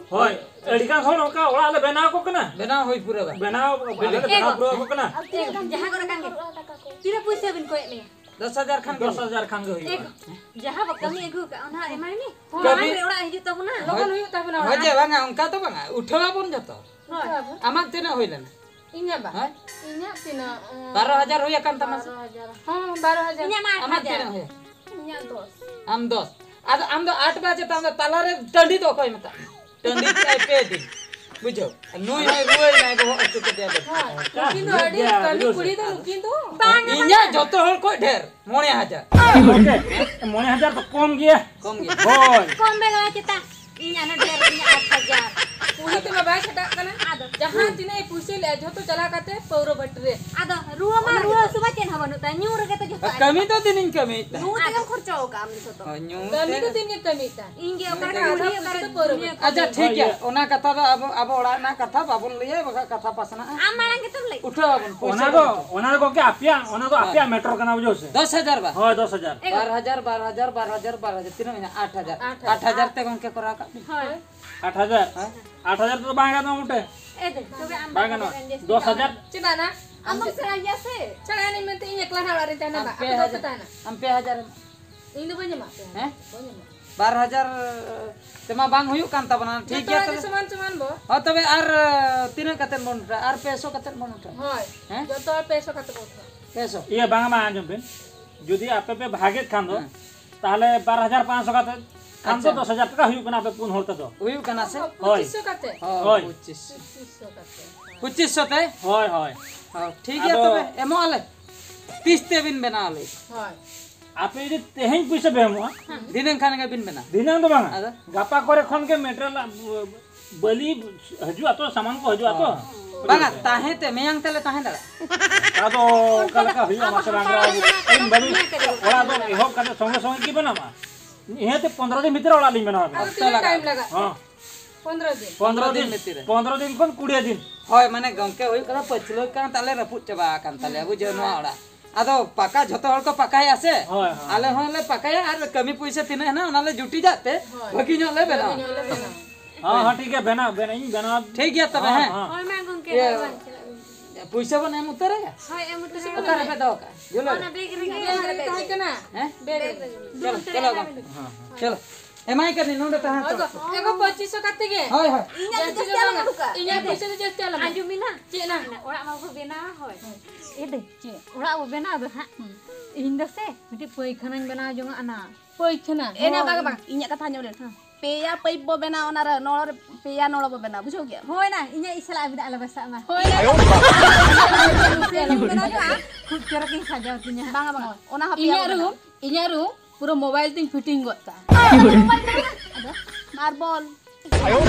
ᱦᱳᱭ, ᱟᱹᱰᱤ ᱜᱟᱱ ᱦᱚᱲ ᱚᱱᱠᱟ ᱚᱲᱟᱜ ᱞᱮ ᱵᱮᱱᱟᱣ ᱟᱠᱚ ᱠᱟᱱᱟ᱾ ᱵᱮᱱᱟᱣ ᱦᱩᱭ ᱯᱩᱨᱟᱹᱣ ᱠᱟᱱᱟ᱾ ᱵᱮᱱᱟᱣ, ᱟᱞᱮ ᱞᱮ ᱮ ᱵᱮᱱᱟᱣ ᱜᱚ, ᱯᱩᱨᱟᱹᱣ ᱟᱠᱚ ᱠᱟᱱᱟ᱾ ᱮ ᱜᱚ, ᱡᱟᱦᱟᱸ ᱠᱚᱨᱮ ᱠᱟᱱ ᱜᱮ᱾ ᱛᱤᱱᱟᱹᱜ ᱯᱩᱭᱥᱟᱹ ᱵᱤᱱ ᱠᱚᱭᱮᱫ ᱞᱮᱭᱟ? ᱫᱚᱥ ᱦᱟᱡᱟᱨ ᱠᱷᱟᱱ ᱜᱮ ᱫᱚᱥ ᱦᱟᱡᱟᱨ ᱠᱷᱟᱱ ᱜᱮ ᱮ ᱦᱩᱭᱩᱜᱼᱟ᱾ ᱜᱚ, ᱡᱟᱦᱟᱸ ᱵᱚ ᱠᱟᱹᱢᱤ ᱟᱹᱜᱩ ᱠᱟᱜᱼᱟ, ᱚᱱᱟ ᱮᱢᱟᱭ ᱢᱮ᱾ ᱦᱳᱭ, ᱠᱟᱹᱢᱤ ᱢᱟᱲᱟᱝ ᱨᱮ ᱚᱲᱟᱜ ᱦᱤᱡᱩᱜ ᱛᱟᱵᱚᱱᱟ᱾ ᱞᱚᱜᱚᱱ ᱦᱩᱭᱩᱜ ᱛᱟᱵᱚᱱᱟ ᱦᱳᱭ ᱚᱲᱟᱜ᱾ ᱡᱮ, ᱵᱟᱝᱟ, ᱚᱱᱠᱟ ᱫᱚ ᱵᱟᱝᱟ, ᱩᱴᱷᱟᱹᱣ ᱟᱵᱚᱱ ᱡᱚᱛᱚ᱾ ᱦᱳᱭ᱾ ᱟᱢᱟᱜ ᱛᱤᱱᱟᱹᱜ ᱦᱩᱭ ᱞᱮᱱᱟ? ᱤᱧᱟᱹᱜ ᱵᱟ? ᱦᱮᱸ? ᱤᱧᱟᱹᱜ ᱛᱤᱱᱟᱹᱜ, ᱩᱸ, ᱵᱟᱨᱚ ᱦᱟᱡᱟᱨ ᱦᱩᱭ ᱟᱠᱟᱱ ᱛᱟᱢᱟ ᱥᱮ? ᱵᱟᱨᱚ ᱦᱟᱡᱟᱨ᱾ ᱦᱚᱸ, ᱵᱟᱨᱚ ᱦᱟᱡᱟᱨ᱾ ᱤᱧᱟᱹᱜ ᱢᱟ ᱟᱴ ᱦᱟᱡᱟᱨ᱾ ᱟᱢᱟᱜ ᱛᱤᱱᱟᱹᱜ ᱦᱩᱭ? ᱤᱧᱟᱹᱜ ᱫᱚᱥ᱾ ᱟᱢ ᱫᱚᱥ᱾ ᱟᱫᱚ ᱟᱢ ᱫᱚ ᱟᱴ ᱵᱟᱡᱮ ᱛᱟᱢ ᱫᱚ ᱛᱟᱞᱟᱨᱮ ᱴᱟᱺᱰᱤ ᱫᱚ ᱚᱠᱚᱭ ᱢᱮᱛᱟᱜ ᱢᱮ? ᱴᱟᱺᱰᱤ ᱠᱮᱜᱼᱟᱭ ᱯᱮ ᱫᱤᱱ᱾ ᱵᱩᱡᱷᱟᱹᱣ? ᱟᱨ ᱱᱩᱭ ᱦᱚᱸᱭ ᱨᱩᱣᱟᱹᱭᱮᱱᱟᱭ ᱵᱚᱦᱚᱜ ᱦᱟᱹᱥᱩ ᱠᱟᱛᱮ ᱟᱫᱚ᱾ ᱦᱳᱭ᱾ ᱱᱩᱠᱤᱱ ᱫᱚ ᱟᱹᱰᱤ ᱠᱟᱹᱢᱤ ᱠᱩᱲᱤ ᱫᱚ ᱱᱩᱠᱤᱱ ᱫᱚ᱾ ᱵᱟᱝ, ᱵᱟᱝ᱾ ᱤᱧᱟᱹᱜ ᱡᱚᱛᱚ ᱦᱚᱲ ᱠᱷᱚᱡ ᱰᱷᱮᱨ, ᱢᱚᱬᱮ ᱦᱟᱡᱟᱨ᱾ ᱢᱚᱬᱮ ᱦᱟᱡᱟᱨ ᱫᱚ ᱠᱚᱢ ᱜᱮᱭᱟ᱾ ᱠᱚᱢ ᱜᱮᱭᱟ᱾ ᱦᱳᱭ᱾ ᱠᱚᱢ ᱵᱮᱜᱟ ᱪᱮᱛᱟ᱾ ᱤᱧ ᱟᱨ ᱰᱷᱮᱨ ᱤᱧ ᱟᱴ ᱦᱟᱡᱟᱨ᱾ ᱠᱩᱞᱦᱤ ᱛᱮᱢᱟ ᱵᱟᱭ ᱪᱷᱟᱰᱟᱜ ᱠᱟᱱᱟ᱾ ᱟᱫᱚ ᱡᱟᱦᱟᱸ ᱛᱤᱱᱟᱹᱜ ᱮ ᱯᱩᱭᱥᱟᱹ ᱞᱮᱜᱼᱟ, ᱡᱷᱚᱛᱚ ᱪᱟᱞᱟᱣ ᱠᱟᱛᱮ ᱯᱟᱹᱣᱨᱟᱹ ᱵᱷᱟᱹᱴᱤ ᱨᱮ᱾ ᱟᱫᱚ ᱨᱩᱣᱟᱹ ᱢᱟ ᱨᱩᱣᱟᱹ ᱦᱟᱹᱥᱩ ᱢᱟ ᱪᱮᱫ ᱦᱚᱸ ᱵᱟᱹᱱᱩᱜ ᱛᱟᱭ, ᱧᱩ ᱨᱮᱜᱮ ᱛᱚ ᱡᱷᱚᱛᱚ ᱟᱡ ᱠᱟᱹᱢᱤ ᱫᱚ ᱫᱤᱱᱤᱧ ᱠᱟᱹᱢᱤᱭᱮᱫ ᱛᱟᱦᱮᱸᱫ᱾ ᱧᱩ ᱛᱮᱜᱮᱢ ᱠᱷᱚᱨᱪᱟᱣ ᱟᱠᱟᱫ ᱟᱢ ᱫᱚ ᱡᱷᱚᱛᱚ᱾ ᱦᱳᱭ, ᱧᱩ ᱠᱟᱹᱢᱤ ᱛᱮ᱾ ᱫᱚ ᱫᱤᱱ ᱜᱮ ᱠᱟᱹᱢᱤᱭᱮᱫ ᱛᱟᱦᱮᱸᱫ᱾ ᱤᱧ ᱜᱮ ᱚᱠᱟ ᱨᱮ ᱟᱫᱚ ᱠᱩᱲᱤ ᱚᱠᱟ ᱨᱮ ᱯᱩᱭᱥᱟᱹ ᱯᱟᱹᱣᱨᱟᱹ ᱵᱷᱟᱹᱴᱤ᱾ ᱟᱪᱪᱷᱟ, ᱴᱷᱤᱠ ᱜᱮᱭᱟ, ᱚᱱᱟ ᱠᱟᱛᱷᱟ ᱫᱚ ᱟᱵᱚ, ᱟᱵᱚ ᱚᱲᱟᱜ ᱨᱮᱱᱟᱜ ᱠᱟᱛᱷᱟ ᱵᱟᱵᱚᱱ ᱞᱟᱹᱭᱟ, ᱵᱟᱠᱷᱟᱡ ᱠᱟᱛᱷᱟ ᱯᱟᱥᱱᱟᱜᱼᱟ᱾ ᱟᱢ ᱢᱟᱲᱟᱝ ᱜᱮᱛᱚᱢ ᱞᱟᱹᱭ᱾ ᱩᱴᱷᱟᱹᱣ ᱟᱵᱚᱱ, ᱯᱩᱭᱥᱟᱹ ᱚᱱᱟ ᱵᱚᱱ ᱫᱚ, ᱩᱴᱷᱟᱹᱣᱟ᱾ ᱚᱱᱟ ᱫᱚ ᱜᱚᱢᱠᱮ ᱟᱯᱮᱭᱟᱜ, ᱚᱱᱟ ᱫᱚ ᱦᱳᱭ᱾ ᱟᱯᱮᱭᱟᱜ ᱢᱮᱴᱟᱨ ᱠᱟᱱᱟ, ᱵᱩᱡᱷᱟᱹᱣ ᱥᱮ? ᱫᱚᱥ ᱦᱟᱡᱟᱨ ᱵᱟ? ᱦᱳᱭ, ᱫᱚᱥ ᱦᱟᱡᱟᱨ᱾ ᱮᱜᱟᱨᱚ᱾ ᱵᱟᱨ ᱦᱟᱡᱟᱨ, ᱵᱟᱨ ᱦᱟᱡᱟᱨ, ᱵᱟᱨ ᱦᱟᱡᱟᱨ, ᱵᱟᱨ ᱦᱟᱡᱟᱨ, ᱛᱤᱱᱟᱹᱜ ᱢᱮᱱᱟᱜᱼᱟ? ᱟᱴ ᱦᱟᱡᱟᱨ᱾ ᱟᱴ ᱦᱟᱡᱟᱨ᱾ ᱟᱴ ᱦᱟᱡᱟᱨ ᱛᱮ ᱜᱚᱢᱠᱮ ᱠᱚᱨᱟᱣ ᱠᱟᱜ ᱵᱤᱱ᱾ ᱦᱳᱭ᱾ ᱟᱴ ᱦᱟᱡᱟᱨ? ᱦᱮᱸ? ᱟᱴ ᱦᱟᱡᱟᱨ ᱛᱮᱫᱚ ᱵᱟᱝ ᱜᱟᱱᱚᱜᱼᱟ ᱢᱚᱴᱮ᱾ ᱮ ᱫᱮ, ᱛᱚᱵᱮ ᱟᱢ ᱵᱟᱝ ᱫᱚ ᱜᱟᱱᱚᱜᱼᱟ᱾ ᱛᱤᱱᱟᱹᱜ ᱮᱢ ᱡᱟᱹᱥᱛᱤ ᱫᱚᱥ ᱦᱟᱡᱟᱨ᱾ ᱠᱟᱣᱱᱟ? ᱪᱮᱫᱟᱜ ᱱᱟ? ᱟᱢ ᱫᱚ ᱥᱮᱬᱟ ᱜᱮᱭᱟ ᱥᱮ? ᱥᱮᱬᱟᱭᱟ ᱱᱟᱹᱧ ᱢᱮᱱᱛᱮ ᱤᱧ ᱮᱠᱞᱟ ᱦᱟᱸᱜ ᱚᱲᱟᱜ ᱨᱤᱧ ᱛᱟᱦᱮᱱᱟ, ᱟᱢ ᱵᱟ? ᱯᱮ ᱟᱯᱮ ᱫᱚ ᱦᱟᱡᱟᱨ᱾ ᱵᱟᱯᱮ ᱛᱟᱦᱮᱱᱟ᱾ ᱟᱢ ᱯᱮ ᱦᱟᱡᱟᱨ ᱮᱢ᱾ ᱤᱧ ᱫᱚ ᱵᱟᱹᱧ ᱮᱢᱟ ᱯᱮᱭᱟ᱾ ᱦᱮᱸ? ᱵᱟᱹᱧ ᱮᱢᱟ᱾ ᱵᱟᱨ ᱦᱟᱡᱟᱨ ᱛᱮᱢᱟ ᱵᱟᱝ ᱦᱩᱭᱩᱜ ᱠᱟᱱ ᱛᱟᱵᱚᱱᱟ, ᱴᱷᱤᱠ ᱡᱚᱛᱚ ᱜᱮᱭᱟ ᱦᱚᱲ ᱜᱮ ᱛᱚᱵᱮ᱾ ᱥᱚᱢᱟᱱ ᱥᱚᱢᱟᱱ ᱵᱚ᱾ ᱦᱚᱸ, ᱛᱚᱵᱮ ᱟᱨ, ᱛᱤᱱᱟᱹᱜ ᱠᱟᱛᱮᱫ ᱵᱚᱱ ᱩᱴᱷᱟᱹᱣᱟ? ᱟᱨ ᱯᱮ ᱥᱚ ᱠᱟᱛᱮᱫ ᱵᱚᱱ ᱩᱴᱷᱟᱹᱣᱟ᱾ ᱦᱳᱭ᱾ ᱦᱮᱸ? ᱡᱚᱛᱚ ᱦᱚᱲ ᱯᱮ ᱥᱚ ᱠᱟᱛᱮᱫ ᱵᱚ ᱩᱴᱷᱟᱹᱣᱟ᱾ ᱯᱮ ᱥᱚ᱾ ᱤᱭᱟᱹ, ᱵᱟᱝ, ᱵᱟᱝ, ᱟᱸᱡᱚᱢ ᱵᱤᱱ᱾ ᱡᱩᱫᱤ ᱟᱯᱮ ᱯᱮ ᱵᱷᱟᱜᱮᱜ ᱠᱷᱟᱱ ᱫᱚ, ᱦᱮᱸ᱾ ᱛᱟᱦᱞᱮ ᱵᱟᱨ ᱦᱟᱡᱟᱨ ᱯᱟᱸᱪᱥᱚ ᱠᱟᱛᱮ ᱠᱷᱟᱱ ᱫᱚ ᱟᱪᱪᱷᱟ᱾ ᱫᱚᱥ ᱦᱟᱡᱟᱨ ᱴᱟᱠᱟ ᱦᱩᱭᱩᱜ ᱠᱟᱱᱟ ᱟᱯᱮ ᱯᱩᱱ ᱦᱚᱲ ᱛᱮᱫᱚ᱾ ᱦᱩᱭᱩᱜ ᱠᱟᱱᱟ ᱥᱮ? ᱦᱳᱭ᱾ ᱯᱚᱸᱪᱤᱥ ᱥᱚ ᱠᱟᱛᱮ᱾ ᱦᱚᱸ, ᱦᱳᱭ᱾ ᱯᱚᱸᱪᱤᱥ᱾ ᱯᱚᱸᱪᱤᱥ ᱥᱚ ᱠᱟᱛᱮ᱾ ᱦᱳᱭ, ᱦᱳᱭ᱾ ᱦᱚᱸ, ᱴᱷᱤᱠ ᱜᱮᱭᱟ ᱟᱫᱚ ᱛᱚᱵᱮ, ᱮᱢᱚᱜ ᱟᱞᱮ᱾ ᱛᱤᱥ ᱛᱮᱵᱤᱱ ᱵᱮᱱᱟᱣ ᱟᱞᱮ? ᱦᱳᱭ᱾ ᱟᱯᱮ ᱡᱩᱫᱤ ᱛᱮᱦᱮᱧ ᱯᱩᱭᱥᱟᱹ ᱯᱮ ᱮᱢᱚᱜᱼᱟ, ᱫᱷᱤᱱᱟᱹᱝ ᱠᱷᱟᱱ ᱜᱮ ᱵᱤᱱ ᱵᱮᱱᱟᱣ᱾ ᱫᱷᱤᱱᱟᱹᱝ ᱫᱚ ᱵᱟᱝᱟ᱾ ᱟᱫᱚ? ᱜᱟᱯᱟ ᱠᱚᱨᱮ ᱠᱷᱚᱱ ᱜᱮ ᱢᱮᱴᱮᱨᱤᱭᱟᱞ ᱵᱟᱹᱞᱤ ᱦᱤᱡᱩᱜᱼᱟ ᱛᱚ, ᱥᱟᱢᱟᱱ ᱠᱚ ᱦᱤᱡᱩᱜᱼᱟ ᱛᱚ᱾ ᱦᱚᱸ᱾ ᱵᱟᱝᱟ, ᱛᱟᱦᱮᱸ ᱛᱮ, ᱢᱮᱭᱟᱝ ᱛᱮᱞᱮ ᱛᱟᱦᱮᱸ ᱫᱟᱲᱮᱭᱟᱜᱼᱟ᱾ ᱟᱫᱚ ᱚᱠᱟ ᱞᱮᱠᱟ ᱦᱩᱭᱩᱜᱼᱟ ᱢᱟᱥᱮ ᱞᱟᱝ ᱨᱚᱲ? ᱟᱹᱞᱤᱧ ᱵᱟᱹᱞᱤᱧ, ᱚᱲᱟᱜ ᱫᱚ ᱮᱦᱚᱵ ᱠᱟᱛᱮ ᱥᱚᱸᱜᱮ ᱥᱚᱸᱜᱮ ᱜᱮ ᱵᱮᱱᱟᱣᱟ᱾ ᱱᱤᱦᱟᱹᱛ ᱯᱚᱱᱫᱽᱨᱚ ᱫᱤᱱ ᱵᱷᱤᱛᱤᱨ ᱨᱮ ᱚᱲᱟᱜ ᱞᱤᱧ ᱵᱮᱱᱟᱣ ᱟᱵᱮᱱᱟ᱾ ᱟᱫᱚ ᱚᱠᱛᱚ ᱛᱤᱱᱟᱹᱜ ᱞᱟᱜᱟᱜᱼᱟ᱾ ᱴᱟᱭᱤᱢ ᱞᱟᱜᱟᱜᱼᱟ? ᱦᱚᱸ᱾ ᱯᱚᱱᱫᱽᱨᱚ ᱫᱤᱱ᱾ ᱯᱚᱱᱫᱽᱨᱚ ᱫᱤᱱ ᱵᱷᱤᱛᱤᱨ ᱨᱮ᱾ ᱯᱚᱱᱫᱽᱨᱚ ᱫᱤᱱ ᱠᱷᱚᱱ ᱠᱩᱲᱤ ᱫᱤᱱ᱾ ᱦᱳᱭ, ᱢᱟᱱᱮ ᱜᱚᱝᱠᱮ ᱦᱩᱭᱩᱜ ᱠᱟᱱᱟ ᱯᱟᱹᱪᱷᱞᱟᱹ ᱠᱟᱱ ᱛᱟᱞᱮ, ᱨᱟᱹᱯᱩᱫ ᱪᱟᱵᱟ ᱟᱠᱟᱱ ᱛᱟᱞᱮᱭᱟ, ᱦᱩᱸ᱾ ᱵᱩᱡᱷᱟᱹᱣ, ᱱᱚᱣᱟ ᱚᱲᱟᱜ᱾ ᱟᱫᱚ ᱯᱟᱠᱟ ᱡᱷᱚᱛᱚ ᱦᱚᱲ ᱠᱚ ᱯᱟᱠᱟᱭᱟ ᱥᱮ? ᱦᱳᱭ, ᱦᱳᱭ᱾ ᱟᱞᱮ ᱦᱚᱸᱞᱮ ᱯᱟᱠᱟᱭᱟ ᱟᱨ ᱠᱟᱹᱢᱤ ᱯᱩᱭᱥᱟᱹ ᱛᱤᱱᱟᱹᱜ ᱦᱮᱱᱟᱜ ᱚᱱᱟ ᱞᱮ ᱡᱩᱴᱤᱡᱟᱜ ᱛᱮ ᱦᱳᱭ᱾ ᱵᱷᱟᱹᱜᱤ ᱧᱚᱜ ᱞᱮ ᱵᱮᱱᱟᱣᱟ᱾ ᱵᱷᱟᱹᱜᱤ ᱧᱚᱜ ᱞᱮ ᱵᱮᱱᱟᱣᱟ᱾ ᱦᱚᱸ, ᱦᱚᱸ, ᱴᱷᱤᱠ ᱜᱮᱭᱟ, ᱵᱮᱱᱟᱣ, ᱵᱮᱱᱟᱣ, ᱤᱧ ᱵᱮᱱᱟᱣ᱾ ᱴᱷᱤᱠ ᱜᱮᱭᱟ ᱛᱚᱵᱮ, ᱦᱚᱸ, ᱦᱮᱸ᱾ ᱦᱚᱸ᱾ ᱦᱳᱭ ᱢᱟ ᱜᱚᱝᱠᱮ, ᱤᱭᱟᱹ, ᱦᱳᱭ ᱢᱟ, ᱪᱟᱞᱟᱜ ᱵᱤᱱ᱾ ᱯᱩᱭᱥᱟᱹ ᱵᱚᱱ ᱮᱢ ᱩᱛᱟᱹᱨ ᱟᱭᱟ? ᱦᱳᱭ, ᱮᱢ ᱩᱛᱟᱹᱨ ᱟᱭᱟ᱾ ᱚᱠᱟ ᱨᱮᱯᱮ ᱫᱚᱦᱚ ᱠᱟᱜᱼᱟ? ᱡᱩᱞᱟᱹ ᱨᱮ? ᱚᱱᱟ ᱵᱮᱜᱽ ᱨᱮᱜᱮ᱾ ᱵᱮᱜᱽ ᱨᱮ ᱛᱟᱦᱮᱸ ᱠᱟᱱᱟ᱾ ᱦᱮᱸ? ᱵᱮᱜᱽ ᱨᱮ᱾ ᱪᱚᱞᱚ, ᱪᱚᱞᱚ, ᱜᱚᱝᱠᱮ᱾ ᱦᱚᱸ, ᱦᱚᱸ᱾ ᱪᱚᱞᱚ᱾ ᱮᱢᱟᱭ ᱠᱟᱹᱱᱟᱹᱧ, ᱱᱚᱰᱮ ᱛᱟᱦᱮᱸ ᱦᱚᱪᱚ᱾ ᱮᱜᱳ, ᱯᱚᱸᱪᱤᱥ ᱥᱚ ᱠᱟᱛᱮ ᱜᱮ᱾ ᱦᱳᱭ, ᱦᱳᱭ᱾ ᱤᱧᱟᱹᱜ ᱫᱚ ᱡᱟᱹᱥᱛᱤ ᱫᱚ ᱡᱟᱹᱥᱛᱤ ᱟᱞᱚᱢ ᱵᱟᱝᱟ᱾ ᱩᱰᱩᱠᱟ᱾ ᱤᱧᱟᱹᱜ ᱯᱩᱭᱥᱟᱹ ᱫᱚ ᱡᱟᱹᱥᱛᱤ ᱟᱞᱚᱢ᱾ ᱟᱸᱡᱚᱢ ᱢᱮ ᱱᱟ᱾ ᱪᱮᱫ ᱱᱟ? ᱚᱲᱟᱜ ᱢᱟᱵᱚ ᱵᱮᱱᱟᱣᱟ, ᱦᱳᱭ᱾ ᱦᱳᱭ᱾ ᱮ ᱫᱮ, ᱪᱮᱫ? ᱚᱲᱟᱜ ᱵᱚ ᱵᱮᱱᱟᱣ ᱫᱚ ᱦᱟᱸᱜ᱾ ᱦᱩᱸ᱾ ᱤᱧ ᱫᱚ ᱥᱮ ᱢᱤᱫᱴᱤᱡ ᱯᱟᱹᱭᱠᱷᱟᱱᱟᱧ ᱵᱮᱱᱟᱣ ᱡᱚᱝᱟᱜ ᱟᱱᱟ᱾ ᱯᱟᱹᱭᱠᱷᱟᱱᱟ? ᱮ, ᱱᱟ, ᱦᱳᱭ᱾ ᱵᱟᱝ, ᱵᱟᱝ, ᱤᱧᱟᱹᱜ ᱠᱟᱛᱷᱟ ᱟᱸᱡᱚᱢ ᱞᱮ᱾ ᱦᱮᱸ᱾ ᱯᱮᱭᱟ ᱯᱟᱹᱭᱤᱯ ᱵᱚ ᱵᱮᱱᱟᱣ, ᱚᱱᱟ ᱨᱮ ᱱᱚᱲ, ᱯᱮᱭᱟ ᱱᱚᱲ ᱵᱚ ᱵᱮᱱᱟᱣ, ᱵᱩᱡᱷᱟᱹᱣ ᱠᱮᱜᱼᱟ? ᱦᱳᱭ ᱱᱟ, ᱤᱧᱟᱹᱜ ᱤᱥ ᱥᱟᱞᱟᱜ ᱟᱹᱵᱤᱱᱟᱜ ᱟᱞᱚ ᱵᱟᱥᱟᱜ ᱢᱟ᱾ ᱦᱳᱭ ᱱᱟ᱾ ᱠᱷᱩᱵ ᱪᱚᱨᱚᱠᱤᱧ ᱥᱟᱡᱟᱣ ᱛᱤᱧᱟ᱾ ᱵᱟᱝᱟ, ᱵᱟᱝᱟ, ᱚᱱᱟ ᱦᱚᱸ ᱯᱮᱭᱟ ᱤᱧᱟᱹᱜ ᱵᱚ ᱵᱮᱱᱟᱣ᱾ ᱨᱩᱢ, ᱤᱧᱟᱹᱜ ᱨᱩᱢ ᱯᱩᱨᱟᱹ ᱢᱳᱵᱟᱭᱤᱞ ᱛᱤᱧ ᱯᱷᱤᱴᱤᱝ ᱜᱚᱫ ᱠᱟᱜᱼᱟ᱾ ᱟᱫᱚ ᱟᱨ ᱵᱚᱞ᱾